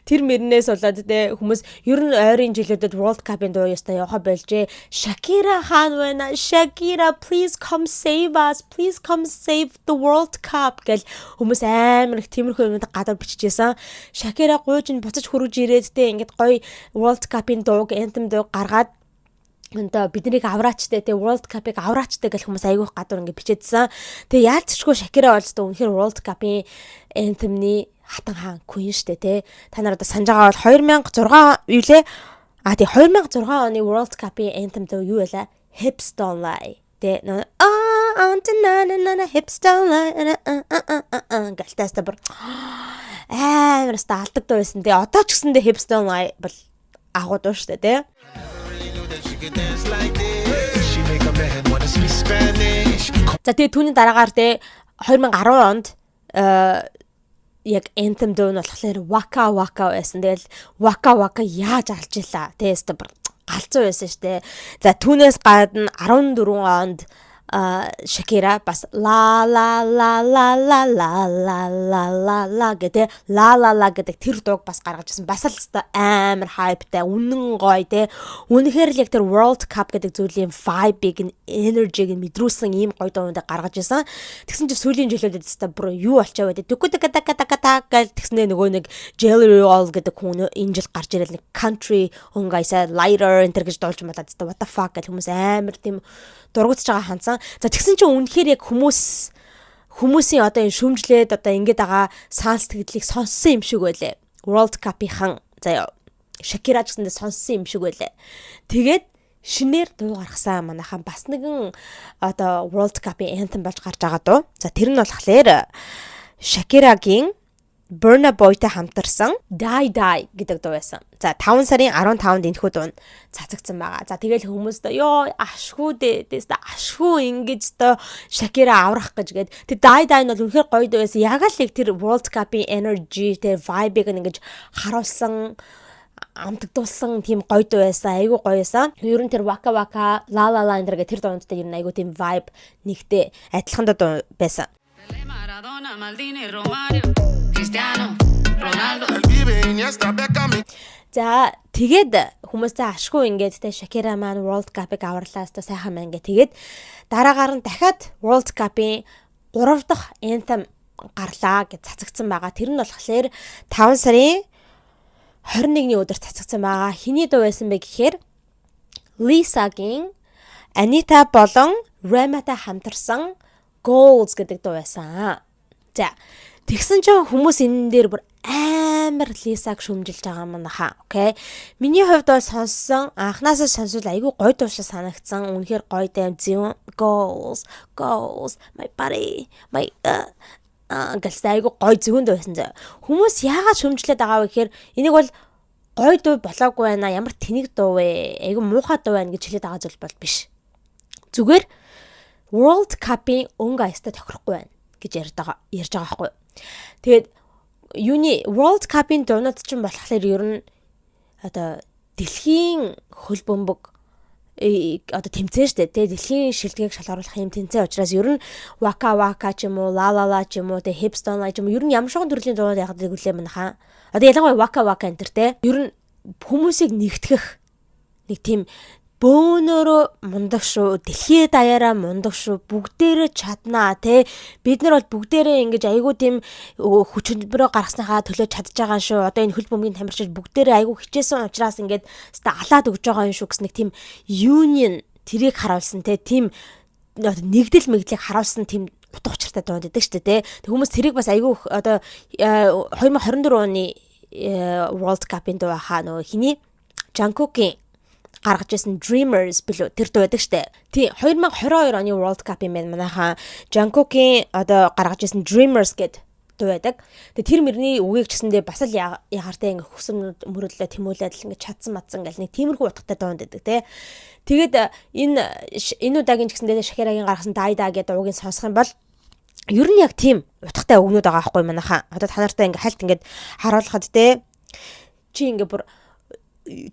Тэр мөрнээс болоод те хүмүүс ер нь ойрын жилүүдэд World Cup-ын дуу ёстой явахаа болжээ. Shakira хаана байна? Shakira, please come save us. Please come save the World Cup гэл хүмүүс амар их тиймэрхүү юмуд гадар бичижсэн. Shakira гуйж нь буцаж хөрөж ирээд те ингээд гоё World Cup-ын дууг, anthem дууг гаргаад одоо биднийг авраачтай те, World Cup-ыг авраачтай гэх хүмүүс айгүйх гадуур ингэ бичээдсэн. Тэгээ яалтчгүй Шакира бол зөв үнэхээр World Cup-ын anthem-ний Хатан хаан queen штэ, те. Та нар одоо санаж байгаа бол 2006 юу лээ? А тий, 2006 оны World Cup-ийн anthem дөө юу байлаа? Hips Don't Lie. Тэ, нөө аа на на на на hips don't lie гэлтээс бүр амар өстө алдаг дуу байсан. Тэгээ одоо ч гэсэндээ Hips Don't Lie бол агуу дуу штэ, те. She make a man wanna speak Spanish. За, тэгээ түүний дараагаар те 2010 онд яг anthem дуу нь болохоор Waka Waka байсан. Тэгэл Waka Waka яаж алж илаа. Тэгээ өстө бүр галзуу байсан штэ. За, түүнээс гадна 14 онд Шакира бас ла ла ла ла ла ла ла ла ла ла гэдэг ла ла ла гэдэг тэр дууг бас гаргаж ирсэн. Бас л өстой амар hype тай, үнэн гоё те. Үнэхээр л яг тэр World Cup гэдэг зүйлийн vibe-ыг нь, energy-г нь мэдрүүлсэн ийм гоё дуунуудыг гаргаж ирсэн. Тэгсэн чинь сүүлийн жилүүдэд өстой бүр юу болчоо вэ? Дүку така така така та гэл тэгснээ нөгөө нэг Jelly Roll гэдэг хүн энэ жил гарч ирэл нэг country өнгө аясаа lighter энэ гэж дуулж малаад өстой what the fuck гэл хүмүүс амар тийм дургуутж байгаа хансан. За, тэгсэн чинь үнэхээр яг хүмүүсийн одоо энэ шүмжлээд одоо ингэж байгаа санал сэтгэлийг сонссон юм шиг байлээ. World Cup-ийн заяа Шакира ч гэсэндээ сонссон юм шиг байлээ. Тэгээд шинээр дуу гаргасан манайхан, бас нэгэн одоо World Cup-ийн anthem болж гарч байгаа дуу. За, тэр нь болохоор Шакирагийн Burna Boy-тай хамтарсан Dai Dai гэдэг дуу байсан. За, 5 сарын 15-нд энэхүү дуу нь цацагдсан байгаа. За, тэгэл хүмүүс дөө ёо ашгүй дээ. Тэс ашгүй ингэж дөө Шакира аврах гэж гээд тэр Dai Dai нь бол үнэхээр гоё дуу байсан. Яг л яг тэр World Cup-ийн energy тэр vibe-ыг ингэж харуулсан, амтагдуулсан тийм гоё дуу байсан. Айгуу гоё байсан. Ер нь тэр Waka Waka, La La La энэ гэх тэр дуунуудтай ер нь айгуу тийм vibe нэгтэй адилхан дуу байсан. Maradona, Maldini, Romario, Cristiano, Ronaldo. За, тэгээд хүмүүсээ ашгүй ингээд те Шакира маань World Cup-ыг аварлаа, өстой сайхан маань гэ. Тэгээд дараагаар нь дахиад World Cup-ын 3 дахь anthem гарлаа гэж цацагдсан байгаа. Тэр нь болохоор 5 сарын 21-ний өдөр цацагдсан байгаа. Хэний дуу байсан бэ гэхээр Lisa-гийн Anitta болон Rema-тай хамтарсан Goals гэдэг дуу байсан. За, тэгсэн чинь хүмүүс энэ дээр бүр амар Лисаг шүмжилж байгаа юм хаа. Okay. Миний хувьд бол сонссон, анхнаасаа сонсвол айгүй гоё дуу шиг санагдсан. Үнэхээр гоё дайм зүүн goals, goals, my body, my гэлсэн айгүй гоё зүүн дуу байсан заа. Хүмүүс яагаад шүмжлээд байгаа вэ гэхээр энийг бол гоё дуу болоогүй байна. Ямар тэнэг дуу вэ? Айгүй муухай дуу байна гэж хэлээд байгаа зүйл бол биш. Зүгээр World Cup-ын өнгө аястай тохирохгүй байна гэж ярьж байгаа байхгүй. Тэгээд юуны World Cup-ын дуунууд чинь болохоор ер нь одоо дэлхийн хөл бөмбөг одоо тэмцээн штэ тий, дэлхийн шилдгийг шалгаруулах юм тэмцээн учраас ер нь Waka Waka ч юм уу, La La La ч юм уу, тий, Hips Don't Lie ч юм уу, ер нь ямар шохон төрлийн дуунууд яагаад гэвэл манайхаа одоо ялангуяа Waka Waka энэ төр те ер нь хүмүүсийг нэгтгэх нэг тийм бөөнөрөө мундаг шүү, дэлхийд даяараа мундаг шүү, бүгдээрээ чаднаа те. Бид нар бол бүгдээрээ ингэж айгүй тийм хүч хөдөлмөрөө гаргасныхаа төлөө чадж байгаа шүү. Одоо энэ хөл бөмбөгийн тамирчид бүгдээрээ айгүй хичээсэн учраас ингээд өстой алаад өгж байгаа юм шүү гэсэн нэг тийм union тэрийг харуулсан те, тийм нэгдэл мэгдлийг харуулсан тийм утга учиртай дуунд идэг шүү дээ те. Тэг хүмүүс тэрийг бас айгүй одоо 2024 оны World Cup-ын дуу хаа нөгөө хиний Jungkook-ийн гаргаж ирсэн Dreamers билүү, тэр дуу байдаг штэ. Тий, 2022 оны World Cup юм байна. Манайхаа Jungkook-ийн одоо гаргаж ирсэн Dreamers гэд дуу байдаг. Тэгээ тэр мөрний үгийг ч гэсэндээ бас л ягартай ингээ хүсэм мөрөдлөө тэмүүлээд л ингээ чадсан матсан гэл нэг тиймэрхүү утгатай дуунд байдаг те. Тэгээд энэ энэ удаагийн ч гэсэндээ Шакирагийн гаргасан Dai Dai гэдэг дуугийн сонсох юм бол ер нь яг тийм утгатай үгнүүд байгаа байхгүй манайхаа. Одоо та нартай ингээ хальт ингээд харуулхад те, чи ингээ бүр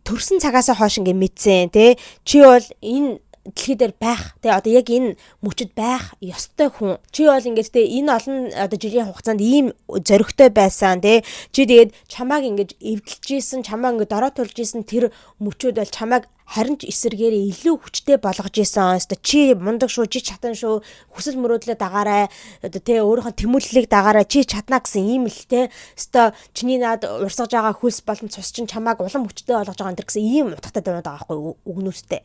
төрсэн цагаасаа хойш ингээ мэдсэн те, чи бол энэ дэлхий дээр байх те, одоо яг энэ мөчөд байх ёстой хүн, чи бол ингээд те энэ олон одоо жилийн хугацаанд ийм зоригтой байсан те, чи тэгээд чамааг ингэж эвдэлж исэн, чамааг ингээд дорой тулж исэн тэр мөчүүд бол чамааг харин ч эсэргээрээ илүү хүчтэй болгож исэн. Өстой чи мундаг шүү, чи чадан шүү, хүсэл мөрөөдлөө дагаарай, одоо тэ өөрийнхөө тэмүүллийг дагаарай, чи чадна гэсэн ийм л тэ. Өстой чиний над урсгаж байгаа хөлс болон цус чинь чамааг улам хүчтэй болгож байгаа энэ гэсэн ийм утгатай дуунууд байгаа байхгүй үгнүүдтэй.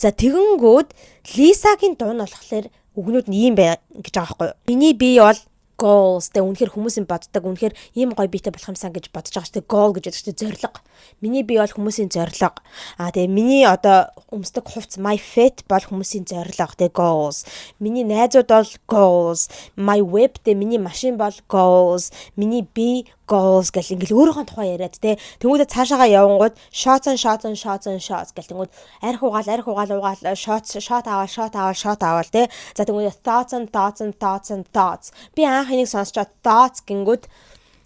За, тэгэнгүүт Лисагийн дуу нь болохоор үгнүүд нь ийм бай гэж байгаа байхгүй. Миний бие бол Goals тэ, үнэхээр хүмүүсийн боддог, үнэхээр ийм гоё биетэй болох юмсан гэж бодож байгаа шүү дээ. Goal гэж яддаг шүү дээ. Зорилго. Миний бие бол хүмүүсийн зорилго. Аа, тэгээ миний одоо өмсдөг хувцас, my fit бол хүмүүсийн зорилго тэ, goals. Миний найзууд бол goals. My whip тэ, миний машин бол goals. Миний бие goals гэл ингээл өөрийнхөө тухай яриад те. Тэнгүүдээ цаашаагаа явангууд shots and shots and shots and shots гэл, тэнгүүд арх угаал, арх угаал, угаал, shots, shot аваад, shot аваад, shot аваад те. За, тэнгүүдээ thoughts and thoughts and thoughts and thoughts. Би анх энийг сонсчоод thoughts гингүүд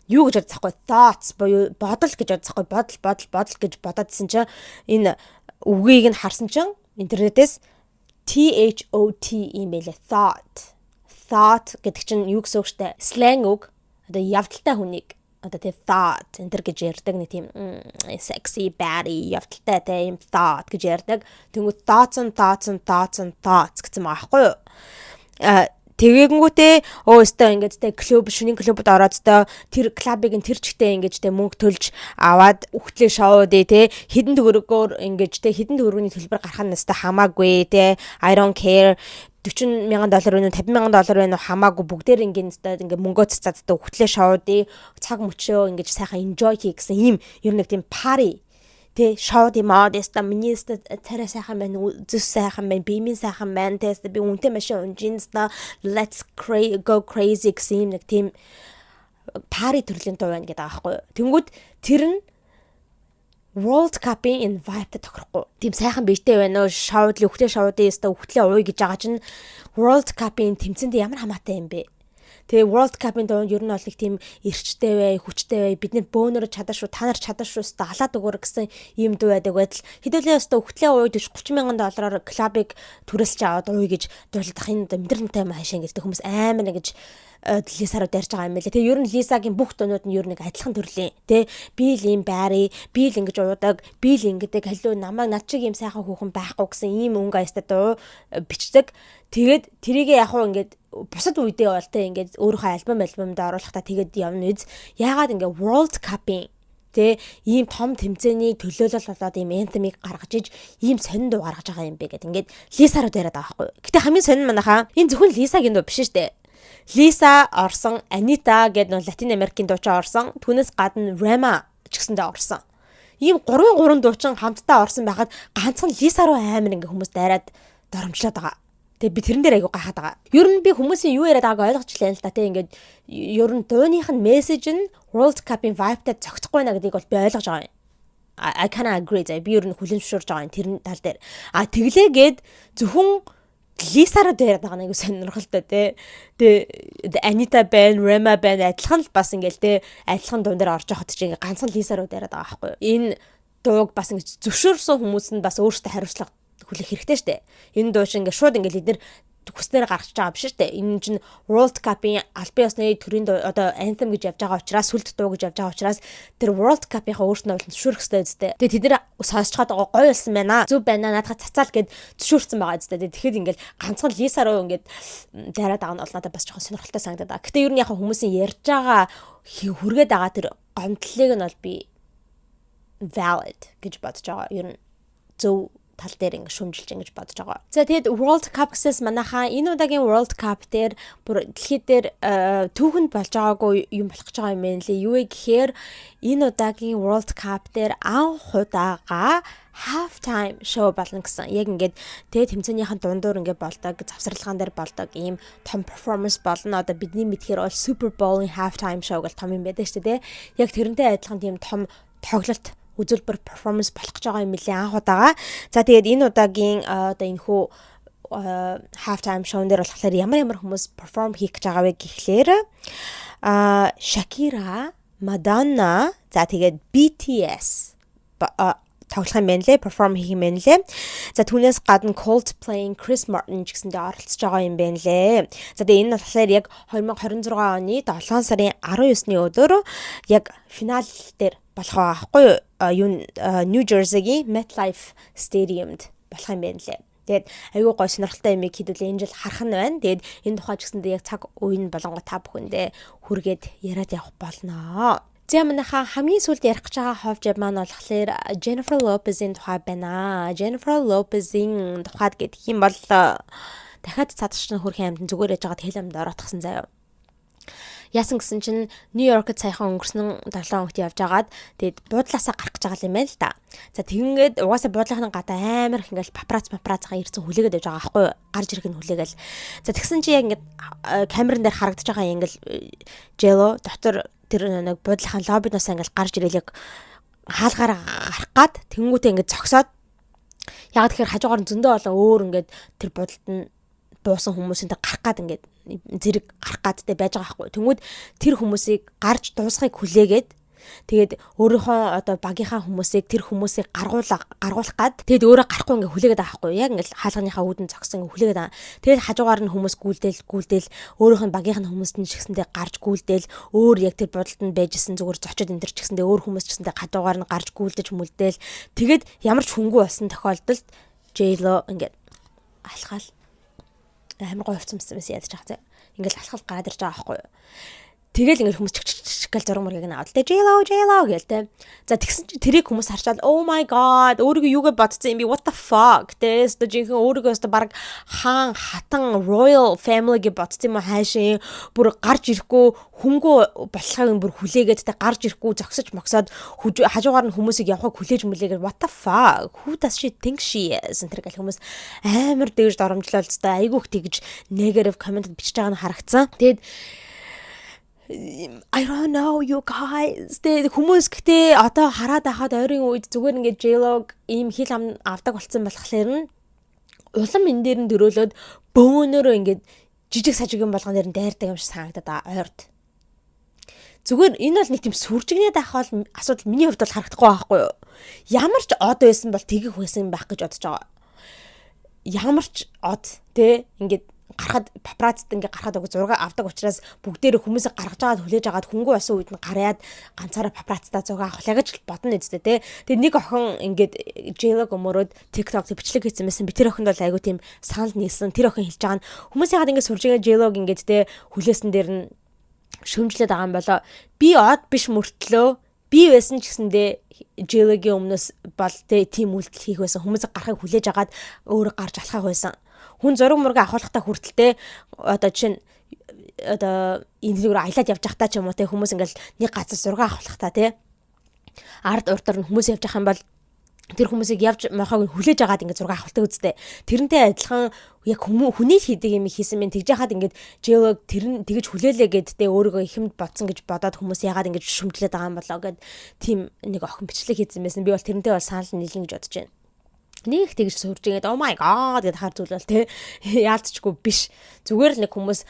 юу гэж бодсохгүй, thoughts буюу бодол гэж бодсохгүй, бодол, бодол, бодол гэж бодоодсэн чинь энэ үгийг нь харсан чинь интернетээс THOT юм байлээ, thought. Thought гэдэг чинь юу гэсэн үг штэ, slang үг, одоо явдалтай хүнийг одоо тий thought энэ төр гэж ярьдаг, нэг тийм sexy baddie, явдалтай тий юм thought гэж ярьдаг. Тэнгүүд thoughts and thoughts and thoughts and thoughts гэсэн байгаа байхгүй юу? А тэгэнгүүтээ өө өстой ингээд те клуб, шөнийн клубд ороод өстой тэр клубыг нь тэр чигтээ ингэж те мөнгө төлж аваад үхтлээ шоу дээ те, хэдэн төгрөгөөр ингэж те, хэдэн төгрөгийн төлбөр гарах нь өстой хамаагүй те, I don't care, 40 мянган доллар байна уу, 50 мянган доллар байна уу, хамаагүй, бүгдээр ингээд өстой ингээд мөнгөө цацаад өстой үхтлээ шоу дээ, цаг мөчөө ингэж сайхан enjoy хий гэсэн ийм ер нь нэг тийм party тэ, шоуд юм аа, дэста миний ста царай сайхан байна, зүс сайхан байна, бие минь сайхан байна тэ, би үнэтэй машин унжин ста, let's go crazy гэсэн юм нэг тийм party төрлийн дуу байна гэдэг байгаа байхгүй юу. Тэнгүүд тэр нь World Cup-ын энэ vibe-тай тохирохгүй. Тийм сайхан биетэй байна уу? Шоудлын үхлээ шоудын өстө үхлээ ууя гэж байгаа чинь World Cup-ын тэмцээнд ямар хамаатай юм бэ? Тэгээ World Cup-ын дуунд ер нь бол нэг тийм эрчтэй бай, хүчтэй бай, бид нэр бөөнөрө чадаа шүү, та нар чадаа шүү, өстө алаад өгөр гэсэн ийм дуу байдаг байтал хэдүүлээ өстө үхтлээ ууя, 40 30 мянган доллараар клубыг түрээсэлж аваад ууя гэж дуулах энэ мэдрэмтэй юм хаашаа гэдэг хүмүүс амар ингэж Лиса руу дайрч байгаа юм байлээ. Тэгээ ер нь Лисагийн бүх дуунууд нь ер нь нэг адилхан төрлийн. Тэ, би л ийм байрыг, би л ингэж уудаг, би л ингэдэг, халиу намайг над чиг ийм сайхан хүүхэн байхгүй гэсэн ийм өнгө аястай дуу бичдэг. Тэгээд тэрийгээ яг хуу ингээд бусад үедээ бол тэ ингээд өөрийнхөө альбомд оруулахдаа тэгээд явна үз. Яагаад ингээд World Cup-ын тэ ийм том тэмцээний төлөөлөл болоод ийм anthem-ыг гаргаж иж ийм сонин дуу гаргаж байгаа юм бэ гэд ингээд Лиса руу дайраад байгаа байхгүй. Гэтэ хамгийн сонин манайхаа энэ зөвхөн Лисагийн дуу биш шүү дээ. Лиса орсон, Анита гэдэг нөө Латин Америкийн дуучин орсон. Түүнээс гадна Rema ч гэсэндээ орсон. Ийм гурван гурван дуучин хамтдаа орсон байхад ганцхан Лиса руу амар ингээ хүмүүс дайраад доромжлоод байгаа. Тэгээ би тэрэн дээр айгу гайхаад байгаа. Ер нь би хүмүүсийн юу яриад байгааг ойлгочлаа л да. Тэ, ингээд ер нь дууных нь мессеж нь World Cup-ын vibe-тай зохицохгүй байна гэдгийг бол би ойлгож байгаа юм. I kind of agree заа. Би ер нь хүлээн зөвшөөрж байгаа юм тэр тал дээр. А тэглээгээд зөвхөн Лисараа дээр байгаа нэг сонирхолтой те. Тэгээ Анита байна, Рема байна, адилхан л бас ингээл те, адилхан дуун дээр орж явахад чи ингээ ганцхан Лиса руу дайраад байгаа байхгүй юу. Энэ дууг бас ингээ зөвшөөрсөн хүмүүс нь бас өөрсдөө хариуцлага хүлээх хэрэгтэй штэ. Энэ дуу чинь ингээ шууд ингээ лидер хүснээр гаргаж байгаа биш шүү дээ. Энэ чинь World Cup-ын албан ёсны төрийн одоо anthem гэж явж байгаа учраас, сүлд дуу гэж явж байгаа учраас тэр World Cup-ийнхаа өөрснөө бол зөвшөөрөх хэрэгтэй үстэй. Тэгээ тэд нэр сонсож байгаа гоё болсон байна. Зөв байна. Наадах цацаал гэд зөвшөөрсөн байгаа үстэй. Тэгэхээр ингээл ганцхан Лиса руу ингээд дайраад байгаа нь бол надад бас жоохон сонирхолтой санагдаад байгаа. Гэтэ ер нь яг хүмүүсийн ярьж байгаа, хүргээд байгаа тэр гомдлыг нь бол би valid гэж бодож байгаа. Ер нь зөв тал дээр ингэ шүмжилж ингэж бодож байгаа. За, тэгэд World Cup гэсээс манайхаа энэ удаагийн World Cup дээр бүр дэлхий дээр түүхэнд болж байгаагүй юм болох гэж байгаа юм байна лээ. Юу вэ гэхээр энэ удаагийн World Cup дээр анх удаага half time show болно гэсэн. Яг ингээд тэгээ тэмцээнийхэн дундуур ингээд болдог, завсарлагаан дээр болдог ийм том performance болно. Одоо бидний мэдхээр бол Super Bowl-ын half time show гэл том юм байдаг шүү дээ. Яг тэрнтэй адилхан тийм том тоглолт, үзүүлбэр, performance болох гэж байгаа юм билээ анх удаага. За, тэгээд энэ удаагийн одоо энэ хүү half time show дээр болохоор ямар ямар хүмүүс perform хийх гэж байгаа вэ гэхлээр Shakira, Madonna, за тэгээд BTS тоглох юм байна лээ, perform хийх юм байна лээ. За, түүнээс гадна Coldplay, Chris Martin ч гэсэндээ оролцож байгаа юм байна лээ. За, тэгээ энэ нь болохоор яг 2026 оны 7 сарын 19-ны өдөр яг финал дээр болох байгаа байхгүй юу? New Jersey-гийн MetLife Stadium-д болох юм байна лээ. Тэгээд айгүй гой сонирхолтой юмыг хэдүүлээ энэ жил харах нь байна. Тэгээд энэ тухай ч гэсэндээ яг цаг үе нь болонгоо та бүхэндээ хүргээд яриад явах болноо. За, манайхаа хамгийн сүүлд ярих гэж байгаа хов жав маань болохоор Jennifer Lopez-ийн тухай байна. Jennifer Lopez-ийн тухайд гэдэг юм бол дахиад цаадах чинь хөрхийн амьтан зүгээр яж байгаа тэл амд ороотгсон заяа. Яасан гэсэн чинь Нью-Йоркд саяхан өнгөрсөн 7 хоногт явж агаад, тэгээд буудлаасаа гарах гэж байгаа юм байна л да. За, тэгингээд угаасаа буудлынхны гадаа амар их ингээл папарац папарацгаа ирсэн, хүлээгээд явж байгаа байхгүй юу? Гарч ирэх нь хүлээгээл. За, тэгсэн чи яг ингээд камеран дээр харагдаж байгаа, ингээл J.Lo дотор тэр нэг буудлынхаа лоббиноос ингээл гарч ирэл, яг хаалгаараа гарах гад тэнгүүтээ ингээд зогсоод, яг тэгэхээр хажуугаар нь зөндөө олон өөр ингээд тэр буудалд нь буусан хүмүүсийн гарах гад ингээд зэрэг гарах гадтай байж байгаа байхгүй. Тэнгүүд тэр хүмүүсийг гарч дуусахыг хүлээгээд, тэгээд өөрийнхөө одоо багийнхаа хүмүүсийг, тэр хүмүүсийг гаргуулах гад, тэгээд өөрөө гарахгүй ингээ хүлээгээд байгаа байхгүй. Яг ингээл хаалганыхаа үүдэн зогсон, ингээ хүлээгээд байгаа. Тэгээд хажуугаар нь хүмүүс гүйлдэл гүйлдэл, өөрийнх нь багийнх нь хүмүүст нь шигсэндээ гарч гүйлдэл, өөр яг тэр бодолд нь байжсэн зүгээр зочид энэ төр ч гэсэндээ, өөр хүмүүс ч гэсэндээ хажуугаар нь гарч гүйлдэж мүлдээл, тэгээд ямар ч хүнгүй болсон тохиолдолд J.Lo ингээд алхаал, амар гоё хувцсан байсан, ядаж байгаа заа. Ингээл алхал гараад ирж байгаа байхгүй юу. Тэгэл ингээл хүмүүс чик чик чик гэл зураг мургийг нь аваад те, J.Lo, J.Lo гээл те. За, тэгсэн чи тэрийг хүмүүс харчаал "Oh my god, өөрийгөө юугээ бодсон юм би, what the fuck" те. Өстө жинхэнэ өөрийгөө өстө баг хаан хатан royal family гэж бодсон юм уу хайшин, бүр гарч ирэхгүй хүнгүү болохыг бүр хүлээгээд те, гарч ирэхгүй зогсож могсоод, хажуугаар нь хүмүүсийг явахыг хүлээж мүлээгээд, "What the fuck, who does she think she is?" энэ гэл хүмүүс амар дэгж доромжлол зтэй, айгүйх тэгж negative comment бичиж байгаа нь харагдсан. Тэгээд I don't know, you guys. Тэгээд хүмүүс гэтээ одоо хараад байхад ойрын үед зүгээр ингээд J.Lo ийм хил ам авдаг болсон болохоор нь улам энэ дээр нь дөрөөлөөд бөөнөрөө ингээд жижиг сажиг юм болгон дээр нь дайрдаг юм шиг санагдаад байгаа ойрд. Зүгээр энэ бол нэг тийм сүржигнээд авах бол асуудал миний хувьд бол харагдахгүй байхгүй юу? Ямар ч од байсан бол тэгэх байсан байх гэж бодож байгаа. Ямар ч од те, ингээд гарахад папарацид ингээ гарахад уг зураг авдаг учраас бүгдээрээ хүмүүсийг гаргаж байгаад хүлээж агаад, хөнгөө болсон үед нь гараад ганцаараа папарацидаа зураг авахлаа гэж бодно үстэй те. Тэгээ нэг охин ингээд J.Lo-г өмөрөөд TikTok бичлэг хийсэн байсан. Би тэр охинд бол айгу тийм санал нийлсэн. Тэр охин хэлж байгаа нь хүмүүс ягаад ингээ сурж байгаа J.Lo-г ингээд те хүлээсэн дээр нь шөмжлөд байгаа юм болоо. Би од биш мөртлөө би байсан ч гэсэндээ J.Lo-гийн өмнөөс бол те тийм үйлдэл хийх байсан. Хүмүүс гарахыг хүлээж агаад өөрөө гарч алхах байсан. Хүн зураг мураг авахлахтаа хүртэлтэй одоо жишээ нь одоо энэ зүгээр аялаад явж байхдаа ч юм уу те, хүмүүс ингээл нэг газар зураг авахлахтаа те, ард урдаар нь хүмүүс явж байгаа юм бол тэр хүмүүсийг явж мохоог нь хүлээж агаад ингээд зураг авахлдаг үстэй. Тэрнтэй адилхан яг хүний хийдэг юм хийсэн мэн. Тэгж яхад ингээд J.Lo тэр нь тэгж хүлээлээ гэд те, өөрийгөө ихэнд бодсон гэж бодоод хүмүүс ягаад ингэж шүмжлээд байгаа юм болоо гэд тийм нэг охин бичлэг хийсэн байсан. Би бол тэрнтэй бол санал нийлнэ гэж бодож байна. Нэг тэгж сурж ингээд "Oh my god" гэд хар зүйл бол те яалтчгүй биш. Зүгээр л нэг хүмүүс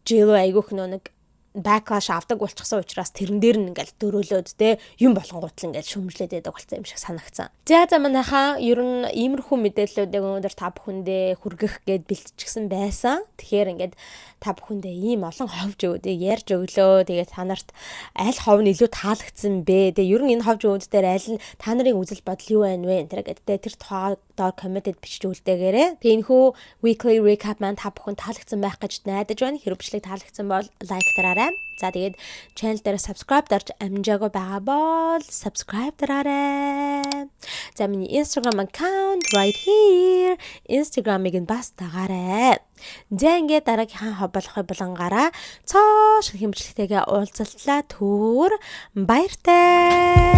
J.Lo айгүйх нөө нэг backlash авдаг болчихсон учраас тэрэн дээр нь ингээл дөрөөлөөд те, юм болонгууд л ингээл шүмжлээд байдаг болсон юм шиг санагцсан. За, манайхаа ер нь иймэрхүү мэдээллүүдийг өнөөдөр та бүхэндээ хүргэх гээд бэлтчихсэн байсан. Тэгэхээр ингээд та бүхэндээ ийм олон хов живүүдийг ярьж өглөө. Тэгээд та нарт аль хов нь илүү таалагдсан бэ? Тэгээ ер нь энэ хов живүүд дээр аль нь та нарын үзэл бодол юу байна вэ? Тэр гэдэг тэр тухай доор comment-эд бичиж үлдээгээрэй. Тэгээ энэхүү weekly recap маань та бүхэн таалагдсан байх гэж найдаж байна. Хэрэг бичлэг таалагдсан бол like дараарай. За, тэгээд channel дээр subscribe дарж амжаагүй байгаа бол subscribe дараарай. За, миний Instagram account right here. Instagram-ыг нь бас дагаарай. За, ингээд дараагийнхаа хов болох булангаараа цоо шинэ бичлэгтэйгээ уулзалтлаа. Түр баяртай.